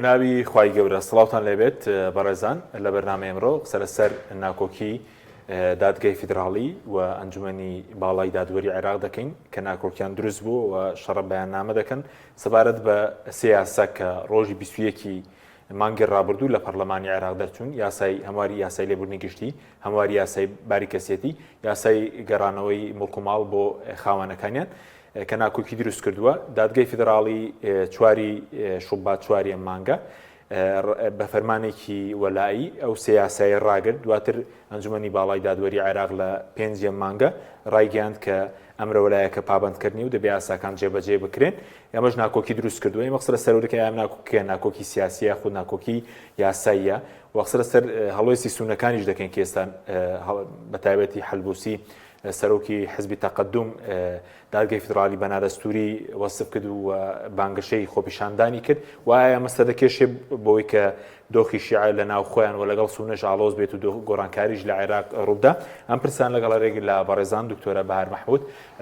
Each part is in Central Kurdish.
بەناوی خوای گەورە سڵاوتان لێبێت بەڕێزان لە بەرنامەی ئەمڕۆ قسە لەسەر ناکۆکی دادگای فیدراڵی و ئەنجومەنی باڵای دادوەری عێراق دەکەین کە ناکۆکیان دروست بوو و شەڕە بەیاننامە دەکەن سەبارەت بە سێ یاسا کە ڕۆژی 21 مانگی ڕابردوو لە پەرلەمانی عێراق دەرچوون یاسای هەمواری یاسای لێبوردنی گشتی هەمواری یاسای باری کەسێتی یاسای گەڕانەوەی موڵک و ماڵ بۆ خاوەنەکانیان کە ناکۆکی دروست کردووە، دادگای فیدراڵی چواری شوبات چواری ئەم مانگە بە فەرمانێکی وەلائی ئەو سێ یاسایە ڕاگرت، دواتر ئەنجومەنی باڵای دادوەری عێراق لە پێنجی ئەم مانگە ڕایگەیاند کە ئەمرە وەلایەکە پابەندکردنی و دەبێ یاساکان جێبەجێ بکرێن، ئەمەش ناکۆکی دروست کردووە. ئێمە قسە لەسەر ئەوە دەکەین ئایا ئەم ناکۆکییە ناکۆکی سیاسییە یاخود ناکۆکی یاساییە و قسە لەسەر هەڵوێستی سوننەکانیش دەکەین کە ئێستا بە تایبەتی حەلبوسی سەرۆکی حزبی تەقەدوم دادگەی فیدراڵی بە نادەستوری وەسف کرد و بانگەشەی خۆپیشاندانی کرد و ئایا ئەمە سەردەکێشێ بۆی کە دۆخی شیعە لە ناو خۆیان و لەگەڵ سونەش ئاڵۆز بێت و گۆڕانکاریش لە عێراق ڕووبدا ئەم پرسان لەگەڵ ڕێک لە بەڕێزان دکتۆرە بەهار مەحمود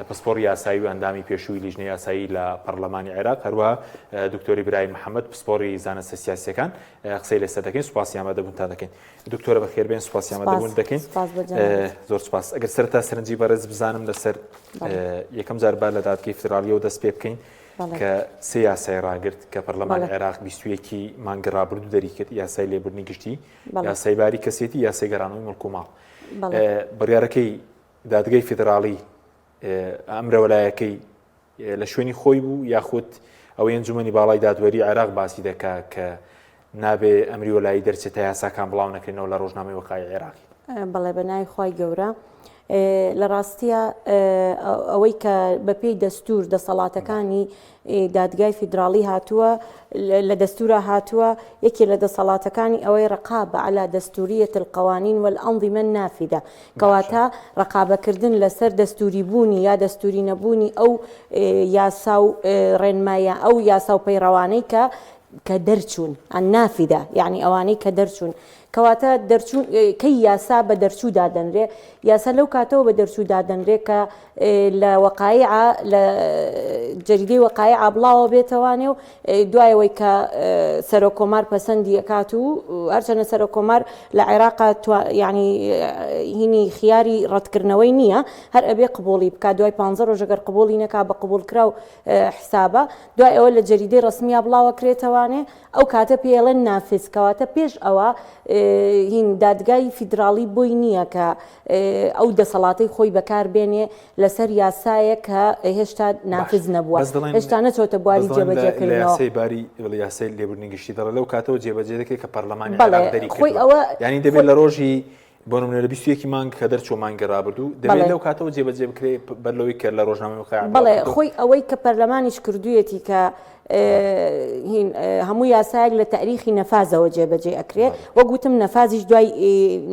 پسپۆڕی یاسایی و ئەندامی پێشووی لیژنەی یاسایی لە پەرلەمانی عێراق هەروەها دکتۆری برایم محەممەد پسپۆڕی زانستە سیاسیەکان قسەی لەسەر دەکەین سوپاسی ئامادەبوونتان دەکەین دکتۆرە بەخێربێن سوپاسی ئامادەبوون دەکەین زۆر سوپاس ئەگەر سەرتا سەرنجی بەڕێز بزانم لەسەر یەکەم جار با لە دادگەی فیدراڵیەوە دەست پێ بکەین کە سێ یاسای ڕاگرت کە پەرلەمانی عێراق 21 مانگی ڕابردوو دەری کرد یاسای لێبوردنی گشتی یاسای باری کەسێتی یاسای گەڕانەوەی مڵک و ماڵ بڕیارەکەی دادگەی فیدراڵی ئەمرەوەلایەکەی لە شوێنی خۆی بوو یاخود ئەوەی ئەنجومەنی باڵای دادوەری عێراق باسی دەکا کە نابێ ئەمری وەلایی دەرچێت تا یاساکان بڵاو نەکرێنەوە لە ڕۆژنامەی وەقای عێراقی؟ بەڵێ بە ناوی خوای گەورە. لە ڕاستیە ئەوەی کە بەپێی دەستور دەسەڵاتەکانی دادگای فیدراڵی هاتووە لە دەستورا هاتووە یەکێ لە دەسەڵاتەکانی ئەوەی ڕقابە علا دەستوریەت القوانین والأنظمە النافذە کەواتە ڕەقابەکردن لەسەر دەستووری بوونی یا دەستووری نەبوونی ئەو یاسا و ڕێنمایە ئەو یاسا و پەیڕەوانەی کە کە دەرچوون النافذە یعنی ئەوانەی کە دەرچوون کەواتە دەرچوون کەی یاسا بە دەرچوو دادەنرێ یاسا لەو کاتەوە بە دەرچوو دادەنرێ کە لە وەقایع لە جەریدەی وەقایع بڵاوە بێتەوانێ و دوای ئەوەی کە سەرۆک کۆمار پەسەندی ئەکات و هەرچەنە سەرۆک کۆمار لە عێراقا یعنی هینی خیاری ڕەتکردنەوەی نییە هەر ئەبێ قبوڵی بکات دوای پ ڕۆژ گەر قبوڵی نەکا بە قبوڵکراو حسابە دوای ئەوە لە جەریدەی ڕەسمییا بڵاوەکرێتەوانێ ئەو کاتە پێڵێن نافز کەواتە پێش ئەوە هین دادگای فیدراڵی بۆی نییە کە ئەو دەسەڵاتەی خۆی بەکار بێنێ لەسەر یاسایەک کە هێشتا نافز نەبووە هێشتا نەچۆتە بواری جێبەجێکردنەوە. یاسای باری یاسای لێبوردنی گشتی دەڵێ لەو کاتەوە جێبەجێ دەکرێت کە پەرلەمانی عێراق دەری کردووە ئەوە یانی دەبێت لە ڕۆژی بۆ نمونە لە 21 مانگ کە دەرچوو مانگی ڕابردوو دەبێت لەو کاتەوە جێبەجێ بکرێت بەر لەوەی کە لە ڕۆژنامەی وقایع بەڵێ خۆی ئەوەی کە پەرلەمانیش کردوویەتی کە هین هەموو یاسایەک لە تاریخی نەفازەوە جێبەجێ ئەکرێ وەک وتم نەفازیش دوای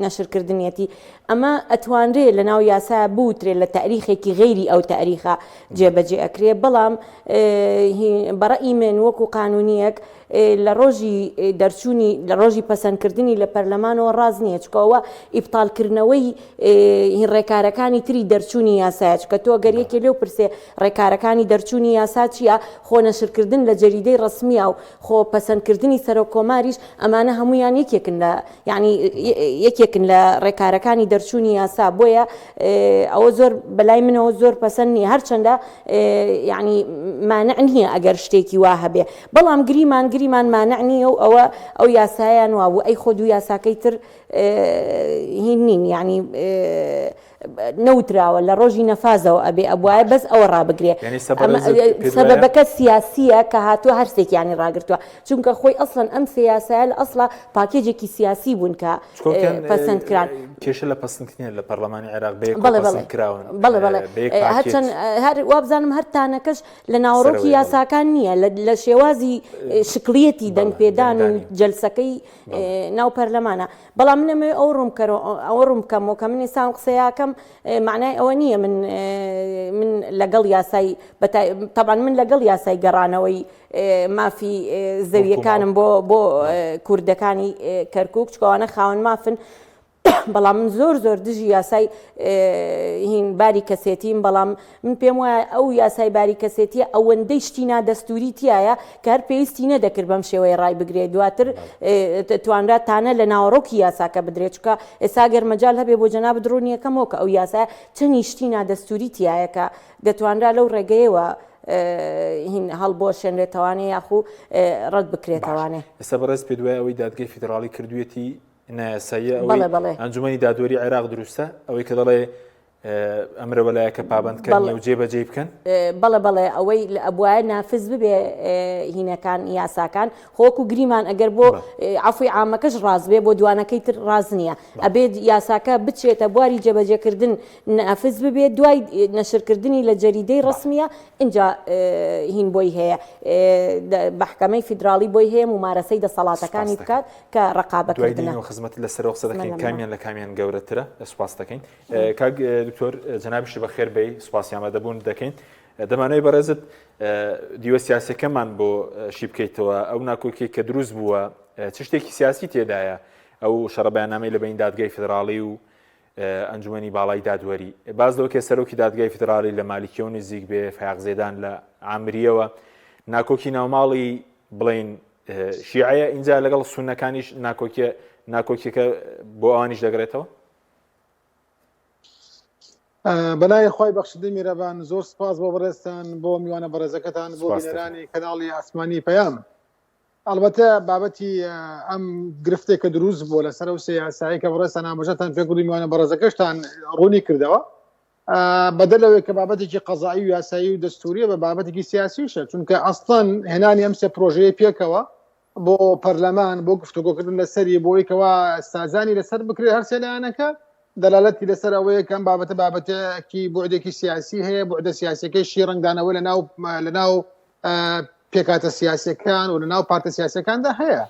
نەشرکردنیەتی ئەمە ئەتوانرێ لە ناو یاسا بوترێ لە تاریخێکی غەیری ئەو تاریخە جێبەجێ ئەکرێ بەڵام بەڕەئی من وەکو قانونیەک لە ڕۆژی دەرچوونی لە ڕۆژی پەسەندکردنی لە پەرلەمانەوە ڕاست نییە چکە ئەوە ئیبتالکردنەوەی ڕێکارەکانی تری دەرچوونی یاسایە چکە تۆ گەر یەکێ لێو پرسێ ڕێکارەکانی دەرچوونی یاسا چییە خۆ نەشرکردن لە جەریدەی ڕەسمییا و خۆ پەسەندکردنی سەرۆک کۆماریش ئەمانە هەموویان یەکێکن لە یانی یەکێکن لە ڕێکارەکانی دەرچوونی یاسا بۆیە ئەوە زۆر بەلای منەوە زۆر پەسەند نییە هەرچەندە یعنی مانع نییە ئەگەر شتێکی وا هەبێ بەڵام گریمان گریمان مانع نییە و ئەوە ئەو یاسایان وابوو ئەی خۆ دوو یاساکەی تر هین نین یعنی نەوتراوە لە ڕۆژی نەفازەوە ئەبێ ئەبوایە بەس ئەوە ڕابگرێ سەبەبەکە سیاسیە کە هاتووە هەرسێکیانی ڕاگرتووە چونکە خۆی ئەسڵەن ئەم سێ یاسایە لە ئەسڵا پاکێجێکی سیاسی بوون کە پەسەند کران. کێشە لە پەسەندکردنیان لە پەرلەمانی عێراق بەیەکەوە پەسەند کراون بەڵێ بەڵێ هەرچەند هەر وابزانم هەر تانەکەش لە ناوەڕۆکی یاساکان نییە لە شێوازی شکڵیەتی دەنگپێدان و جەلسەکەی ناو پەرلەمانە بەڵام من ئەمەوێ ئەوە ڕوون بکەرەوە ئەوە ڕوون بکەمەوە کە من ئێستا ئەم قسەیە ئەکەم مەعنای ئەوە نییە من من لەگەڵ یاسای تەبعەن من لەگەڵ یاسای گەڕانەوەی مافی زەویەکانم بۆ بۆ کوردەکانی کەرکک چکەوانە خاوەن مافن. بەڵام من زۆر زۆر دژی یاسای هین باری کەسێتیم بەڵام من پێم وایە ئەو یاسای باری کەسێتیە ئەوەندەی شتی نادەستوری تایە کە هەر پێویستی نەدەکرد بەم شێوەیە ڕای بگرێت دواتر توانرا تانە لە ناوەڕۆکی یاساکە بدرێت چکە ئێستا گەر مەجال هەبێ بۆ جەنابت ڕوونیەکەمەوە کە ئەو یاسا چەنی شتی نادەستوری تایە کە دەتوانرا لەو ڕێگەیەوە هین هەڵبوەشێنرێتەوانێ یاخو ڕەت بکرێتەوانێ. ئێستا بەڕێز پێت وایە ئەوەی دادگەی فیدراڵی کردوویەتی نایاساییە ئەوەی ئەنجومەنی دادوەری عێراق دروستە ئەوەی کە دەڵێ ئەمرە وەلایەکە پابند کە و جێبەجێی بکەن؟ بەڵێ بەڵێ ئەوەی ئەبواە نافز ببێ هینەکان یاساکان خۆکو گریمان ئەگەر بۆ عفوی عامەکەش ڕاست بێ بۆ دوانەکەی تر ڕاست نییە ئەبێت یاساکە بچێتە بواری جێبەجێکردن نافز ببێت دوای نەشرکردنی لە جەریدەی ڕسمیە ئینجا هین بۆی هەیە بەحکەمەی فیدراڵی بۆی هەیە ممارەسەی دەسەڵاتەکانی بکات کە ڕقابەکردنە. خزمەت لەسەرەوە قسە دەکەین کامیان لە کامیان گەورەترە سوپاس دەکەین کاک دکتۆر جەنابیشت بەخێر بێی سوپاسی ئامادەبوون دەکەین دەمانەوەی بەڕێزت دیوە سیاسەکەمان بۆ شی بکەیتەوە ئەو ناکۆکی کە دروست بووە چ شتێکی سیاسی تێدایە ئەو شەڕە بەیاننامەی لە بین دادگای فیدراڵی و ئەنجومەنی باڵای دادوەری باز لەوە کە سەرۆکی دادگای فیدراڵی لە مالیکیەوە نزیک بێ فیاق زێدان لە عامریەوە ناکۆکی ناوماڵی بڵین شیعەیە اینجا لەگەڵ سونەکانیش ناکۆکیە ناکۆکیەکە بۆ ئەوانیش دەگرێتەوە؟ بەناوی خوای بەخشندەی میرەبان زۆر سپاس بۆ بەڕێزتان بۆ میوانە بەڕێزەکەتان بۆ بینەرانی کەناڵی ئاسمانی پەیام ئەڵبەتە بابەتی ئەم گرفتێک کە دروست بووە لەسەر ئەو سێ یاسایی کە بەڕێزتان ئاماژەتان پێکرد و میوانە بەڕێزەکەشتان ڕوونی کردەوە بەدەر لەوەی کە بابەتێکی قەزایی و یاسایی و دەستوریە بە بابەتێکی سیاسیشە چونکە ئەسڵەن هێنانی ئەم سێ پرۆژەیە پێکەوە بۆ پەرلەمان بۆ گفتوگۆکردن لەسەری بۆی کەوا سازانی لەسەر بکرێت هەرسێ لایەنەکە دەلالەتی لەسەر ئەوەیە کەم بابەتە بابەتێکی بوعدێکی سیاسی هەیە بوعدە سیاسەکەشی ڕەنگدانەوە لە ناو لە ناو پێکاتە سیاسەکان و لە ناو پارتە سیاسەکاندا هەیە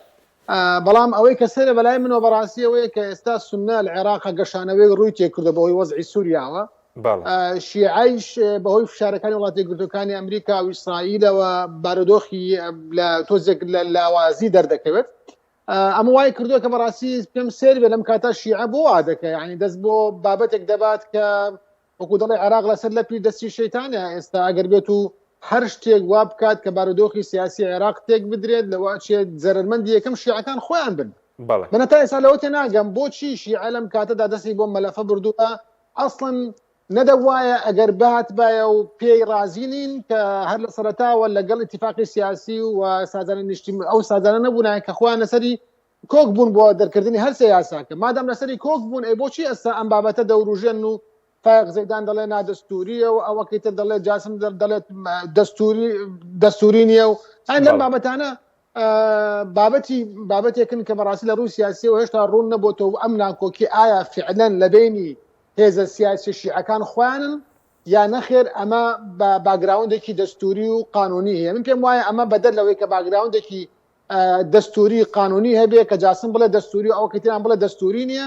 بەڵام ئەوەی کە سەیرە بەلای منەوە بەڕاستی ئەوەیە کە ئێستا سوننە لە عێراق گەشانەوەی ڕووی تێکردە بەهۆی وەزعی سووریاوە شیعەیش بەهۆی فشارەکانی وڵاتی یەکگرتووەکانی ئەمریکا و ئیسرائیلەوە بارودۆخی لە تۆزێک لە لاوازی دەردەکەوێت ئەمە وای کردووە کە بەڕاستی پێم سێر بێ لەم کاتە شیعە بۆ وا دەکە یعنی دەست بۆ بابەتێک دەبات کە وەکو دەڵێ عێراق لەسەر لەپی دەستی شەیتانە ئێستا ئەگەر بێت و هەر شتێک وا بکات کە بارودۆخی سیاسی عێراق تێک بدرێت لەوە ئەچێت زەرەرمەندی یەکەم شیعەکان خۆیان بن. بەڵێ. من هەتا ئێستا لەوە تێناگەم بۆچی شیعە لەم کاتەدا دەستی بۆم مەلەفە بردووە ئەسڵەن نەدەبوایە ئەگەر بهاتبایە و پێی ڕازی نین کە هەر لە سەرەتاوە لەگەڵ ئیتیفاقی سیاسی و سازانی نیشتیم ئەو سازانە نەبوونایە کە خۆیان لەسەری کۆک بوون بۆ دەرکردنی هەر سێ یاساکە مادام لەسەری کۆک بوون ئەی بۆچی ئێستا ئەم بابەتە دەوروژێن و فایق زەیدان دەڵێ نادەستوریە و ئەوەکەی تر دەڵێ جاسم دەڵێت دەستوری دەستوری نییە و ئەن لەم بابەتانە بابەتی بابەتێکن کە بەڕاستی لە ڕووی سیاسیەوە هێشتا ڕوون نەبۆتەوە و ئەم ناکۆکی ئایا فعلەن لە بینی هێزە سیاسی شیعەکان خۆیانن یا نەخێر ئەمە بە باگراوندێکی دەستوری و قانونی هەیە من پێم وایە ئەمە بەدەر لەوەی کە باگراوندێکی دەستوری قانونی هەبێ کە جاسم بڵێ دەستوری و ئەوەکەی تریان بڵێ دەستوری نییە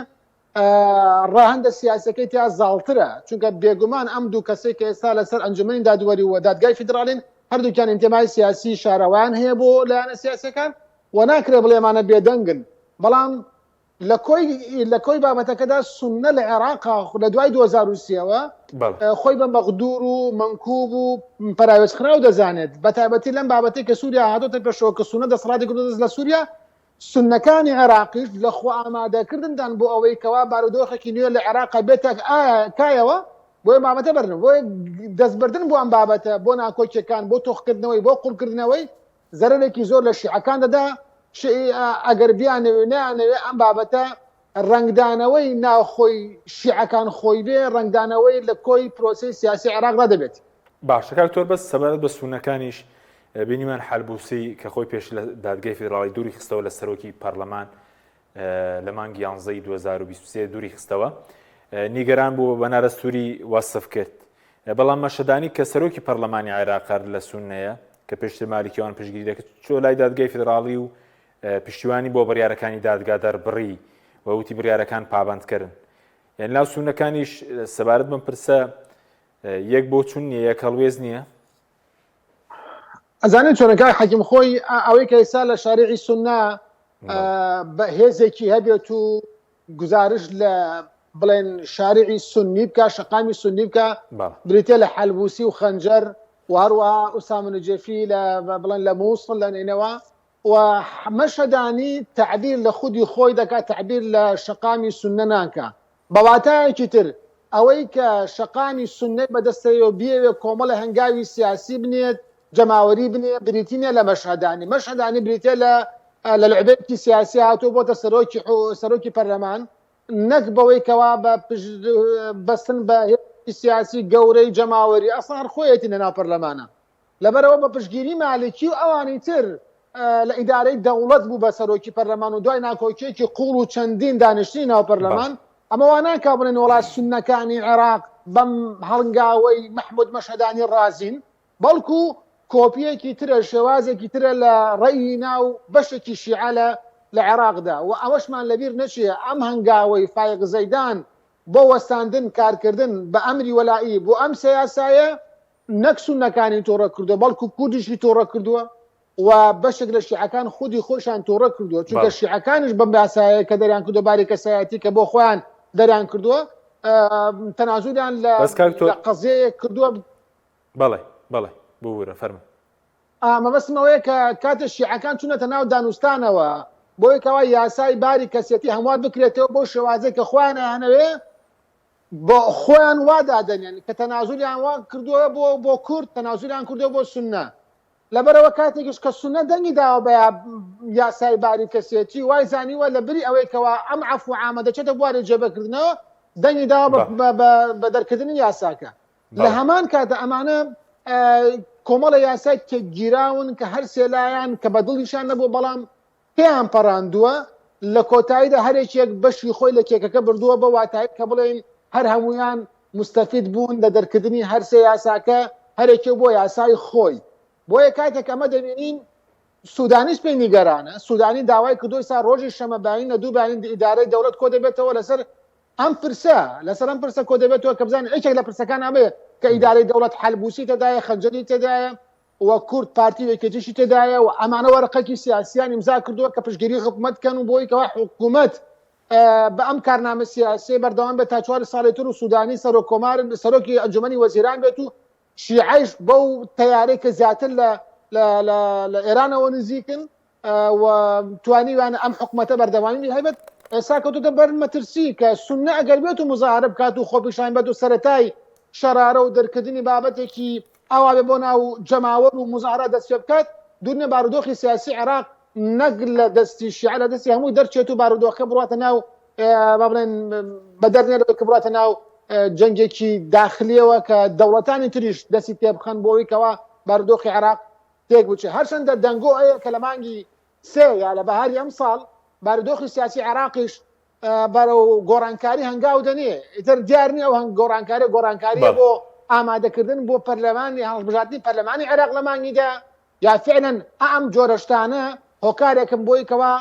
ڕەهەندە سیاسەکەی تیا زاڵترە چونکە بێگومان ئەم دوو کەسەی کە ئێستا لەسەر ئەنجومەنی دادوەری و دادگای فیدراڵین هەردووکیان ئینتمای سیاسی شاراوایان هەیە بۆ لایەنە سیاسەکان و ناکرێ بڵێ ئەمانە بێدەنگن بەڵام لە کۆی لە کۆی بابەتەکەدا سوننە لە عێراق لە دوای 2023ەوە خۆی بە مەغدور و مەنکوب و پەراوێزخراو دەزانێت بە تایبەتی لەم بابەتەی کە سووریا هاتۆتە پێشەوە کە سوننە دەسەڵاتی کردۆتە دەست لە سووریا سوننەکانی عێراقیش لە خۆئامادەکردندان بۆ ئەوەی کەوا بارودۆخێکی نوێ لە عێراق بێتە کایەوە بۆیە بابەتە بەرن بۆیە دەستبردن بۆ ئەم بابەتە بۆ ناکۆکیەکان بۆ تۆخکردنەوەی بۆ قوڵکردنەوەی زەرەرێکی زۆر لە شیعەکان دەدا ئەگەر بیانەوێ نەیانەوێ ئەم بابەتە ڕەنگدانەوەی ناوخۆی شیعەکان خۆی بێ ڕەنگدانەوەی لە کۆی پرۆسەی سیاسی عێراقدا دەبێت. باشە کاک تۆر بەس سەبارەت بە سوننەکانیش بینیمان حەلبوسی کە خۆی پێش لە دادگای فیدراڵی دووری خستەوە لە سەرۆکی پەرلەمان لە مانگی یانزەی 2023 دووری خستەوە نیگەران بوو بە نارەستوری وەسف کرد بەڵام مەشەدانی کە سەرۆکی پەرلەمانی عێراقار لە سونەیە کە پێشتر مالیکیوان پشگیری دەکرد چۆ لای دادگای فیدراڵی و پشتیوانی بۆ بڕیارەکانی دادگا دەربڕی و وتی بڕیارەکان پابەندکردن یان ناو سونەکانیش سەبارەت بەم پرسە یەک بۆچون نییە یەک هەڵوێست نییە ئەزانین چۆنە کاک حەکیم خۆی ئەوەی کە ئێستا لە شارعی سوننە بە هێزێکی هەبێت و گوزارش لە بڵێن شارعی سوننی بکا، شەقامی سوننی بکا، بریتیە لە حەلبوسی و خەنجەر و هەروەها ئوسامە نوجێفی لە بڵێن لە مووسڵ لە نەینەوا و مەشهەدانی تەعبیر لە خودی خۆی دەکا، تەعبیر لە شەقامی سوننە ناکا. بە واتایەکی تر ئەوەی کە شەقامی سوننەی بەدەستەوەیە و بیەوێ کۆمەڵێ هەنگاوی سیاسی بنێت، جەماوەری بنێ، بریتی نیە لە مەشهەدانی. مەشهەدانی بریتیە لە لە لعبەیەکی سیاسی هاتووە بۆتە سەرۆکی سەرۆکی پەرلەمان، نەک بەوەی کەوا بە پشت بەستن بە هێزی سیاسی گەورەی جەماوەری، ئەسڵەن هەر خۆیەتی لەناو پەرلەمانە. لەبەرئەوە بە پشتگیری مالکی و ئەوانی تر لە ئیدارەی دەوڵەت بوو بە سەرۆکی پەرلەمان و دوای ناکۆکیەکی قوڵ و چەندین دانیشتنی ناو پەرلەمان ئەمە وا ناکا بڵێن وەڵا سوننەکانی عێراق بەم هەڵنگاوەی مەحمود مەشهەدانی ڕازین بەڵکو کۆپیەکی ترە شێوازێکی ترە لە ڕەئی ناو بەشێکی شیعە لە لە عێراقدا و ئەوەشمان لەبیر نەچێ ئەم هەنگاوەی فایق زەیدان بۆ وەستاندن کارکردن بە ئەمری وەلائی بۆ ئەم سێ یاسایە نەک سوننەکانی توڕە کردووە بەڵکو کوردیشی توڕە کردووە و بەشێک لە شیعەکان خودی خۆشیان توڕە کردووە چونکە شیعەکانیش بەم یاسایە کە دەریان کردووە باری کەسایەتی کە بۆ خۆیان دەریان کردووە تەنازولیان لە قەزیەیەک کردووە. بەڵێ بەڵێ ببورە فەرموو. مەبەستم ئەوەیە کە کاتێ شیعەکان چوونەتە ناو دانوستانەوە بۆی کەوا یاسای باری کەسێتی هەموار بکرێتەوە بۆ شێوازێک کە خۆیان ئەیانەوێ بۆ خۆیان وا دادەنێن کە تەنازولیان وا کردووە بۆ بۆ کورد تەنازولیان کردووە بۆ سوننە لەبەرەوە کاتێکیش کە سوننە دەنگی داوە بە یاسای باری کەسێتی وای زانیوە لە بری ئەوەی کەوا ئەم عەفو عامە دەچێتە بواری جێبەکردنەوە دەنگی داوە بە دەرکردنی یاساکە لە هەمان کاتە ئەمانە کۆمەڵە یاسای تێکگیراون کە هەر سێلایان کە بە دڵیشان نەبوو بەڵام پێیان پەڕاندووە، لە کۆتاییدا هەرێکێک بەشی خۆی لە کێکەکە بردووە بە واتایەک کە بڵێین هەر هەموویان موستەفید بوون لە دەرکردنی هەرسێ یاساکە هەرێکێ بۆ یاسای خۆی. بۆیە کاتێک ئەمە دەبینین سودانیش پێی نیگەرانە، سودانی داوای کردووە ئیستا ڕۆژی شەمە بەیانی لە دوو بەیانی ئیدارەی دەوڵەت کۆدەبێتەوە لەسەر ئەم پرسە، لەسەر ئەم پرسە کۆدەبێتەوە کە بزانین یەکێک لە پرسەکان ئەمەیە کە ئیدارەی دەوڵەت حەلبوسی تێدایە، خەنجەری تێدایە، و کورد پارتی و یەکێتیشی تێدایە و ئەمانە وەرەقەکی سیاسیان ئیمزا کردووە کە پشتگیری حکوومەت بکەن و بۆی کەوا حکوومەت بە ئەم کارنامە سیاسیە بەردەوام بێت تا چوار ساڵی تر و سوودانی سەرۆک کۆمار سەرۆکی ئەنجومەنی وەزیران بێت و شیعەیش بەو تەیارەی کە زیاتر لە لە ئێرانەوە نزیکن و توانیویانە ئەم حکومەتە بەردەوامی هەبێت ئێستا کەوتۆتە بەر مەترسی کە سوننە ئەگەر بێت و مزاهرە بکات و خۆپیشان بێت و سەرەتای شەرارە و دەرکردنی بابەتێکی ئاوا بێ بۆ ناو جەماوەر و مزاهرە دەست پێ بکات دوور نیە بارودۆخی سیاسی عێراق نەک لە دەستی شیعە لە دەستی هەمووی دەرچێت و بارودۆخەکە بڕاتە ناو با بڵێن بەدەر نیە لەوەی کە بڕاتە ناو جەنگێکی داخلیەوە کە دەوڵەتانی تریش دەستی تێبخەن بۆ ئەوەی کەوا بارودۆخی عێراق تێک بچێت هەرچەندە دەنگۆ هەیە کە لە مانگی سێ یا لە بەهاری ئەمساڵ بارودۆخی سیاسی عێراقیش بەرەو گۆڕانکاری هەنگاو دەنێ ئیتر دیار نییە ئەو هەنگ گۆڕانکاری گۆڕانکاریە بۆ ئامادەکردن بۆ پەرلەمانی هەڵبژاردنی پەرلەمانی عێراق لە مانگیدا یا فعلا ئەم جۆرە شتانە هۆکارێکم بۆی کەوا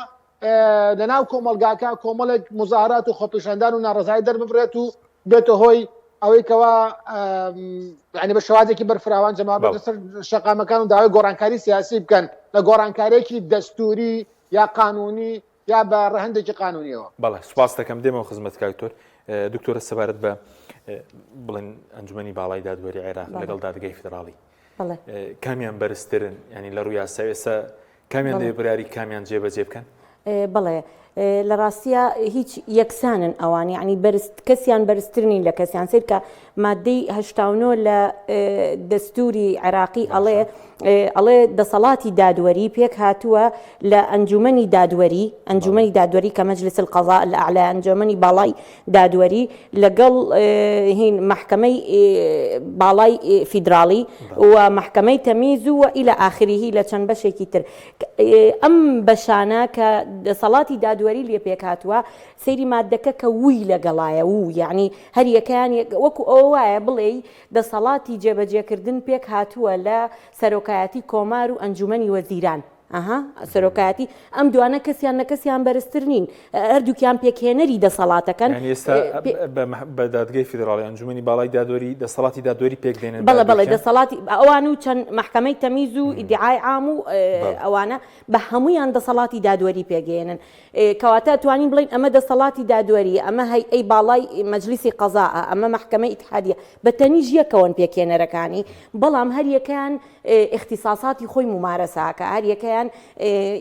لە ناو کۆمەڵگاکە کۆمەڵێک مزاهرات و خۆپیشاندان و ناڕەزایی دەرببرێت و بێتە هۆی ئەوەی کەوا یعنی بە شێوازێکی بەرفراوان جەماوەر بێتە سەر شەقامەکان و داوای گۆڕانکاری سیاسی بکەن لە گۆڕانکارێکی دەستوری یا قانونی یا بە ڕەهەندێکی قانونیەوە. بەڵێ سوپاست دەکەم دێمەوە خزمەت کاک دکتۆر. دکتۆرە سەبارەت بە بڵێن ئەنجومەنی باڵای دادوەری عێراق لەگەڵ دادگای فیدراڵی کامیان بەرزترن ینی لە ڕووی یاسا ئێستا کامیان دەبێ بڕیاری کامیان جێبەجێ بکەن؟ بەڵێ لە ڕاستیا هیچ یەکسانن ئەوان یعنی بەرز کەسیان بەرزتر نین لە کەسیان سیرکە مادەی 89 لە دەستوری عێراقی ئەڵێ ئەڵێ دەسەڵاتی دادوەری پێک هاتووە لە ئەنجومەنی دادوەری ئەنجومەنی دادوەری کە مجلس القضاء الأعلى ئەنجومەنی باڵای دادوەری لەگەڵ هین مەحکەمەی باڵای فیدراڵی و مەحکەمەی تەمیز و إلى آخره لە چەند بەشێکی تر ئەم بەشانە کە دەسەڵاتی دادوەری لێ پێک هاتووە سەیری مادەکە کە وی لەگەڵایە و یعنی هەر یەکەیان وەکو ئەوە وایە بڵێی دەسەڵاتی جێبەجێکردن پێک هاتووە لە سەرۆکایەتی کۆمار و ئەنجومەنی وەزیران. ئەها سەرۆکایەتی ئەم دوانە کەسیان لە کەسیان بەرزتر نین هەردووکیان پێکهێنەری دەسەڵاتەکەن. یانی ئێستا بە دادگەی فیدراڵی ئەنجومەنی باڵای دادوەری دەسەڵاتی دادوەری پێک دێنن بەڵێ بەڵێ دەسەڵاتی ئەوان و چەند مەحکەمەی تەمیز و ئیدعای عام و ئەوانە بە هەمویان دەسەڵاتی دادوەری پێگەێنن کەواتە توانین بڵین ئەمە دەسەڵاتی دادوەری ئەمە هەی ئەی باڵای مەجلیسی قەزاء ئەمە مەحکەمەی ئیتحادیە بە تەنیژ یەکەوەن پێکهێنەرەکانی بەڵام هەریەکەیان ئیختیساساتی خۆی مومارەسە ئەکا، هەر یەکەیان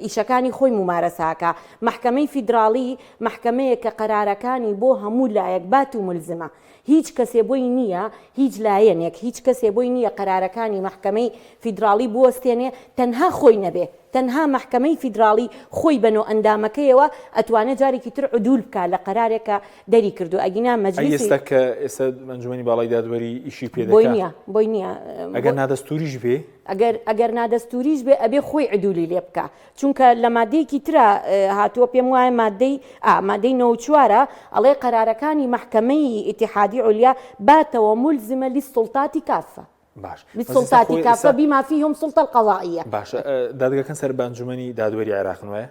ئیشەکانی خۆی مومارەسە ئەکا. مەحکەمەی فیدراڵی مەحکەمەیەکە قەرارەکانی بۆ هەموو لایەک بات و مولزمە. هیچ کەسێ بۆی نییە، هیچ لایەنێک، هیچ کەسێ بۆی نییە قەرارەکانی مەحکەمەی فیدراڵی بوەستێنێ تەنها خۆی نەبێ. تەنها مەحکەمەی فیدراڵی خۆی بە نۆ ئەندامەکەیەوە ئەتوانێ جارێکی تر عدول بکا لە قەرارێک کە دەری کردوە ئەگینا ئەی مەجلیسی ئێستا کە ئێستا ئەنجومەنی باڵای دادوەری ئیشی پێ بۆی دەکا نییە بۆی نییە ئەگەر نادەستوریش بێ؟ ئەگەر ئەگەر نادەستوریش بێ ئەبێ خۆی عدولی لێ بکا چونکە لە مادەیەکی ترا هاتووە پێم وایە مادەی ئا مادەی 94 ئەڵێ قەرارەکانی مەحکەمەی ئیتیحادی عولیا باتەوە مولزمە للسوڵتاتی کافە باش بالسلطات كافة بما فيهم سلطة القضائية باشە دادگاکان سەر بە ئەنجومەنی دادوەری عێراقن وایە؟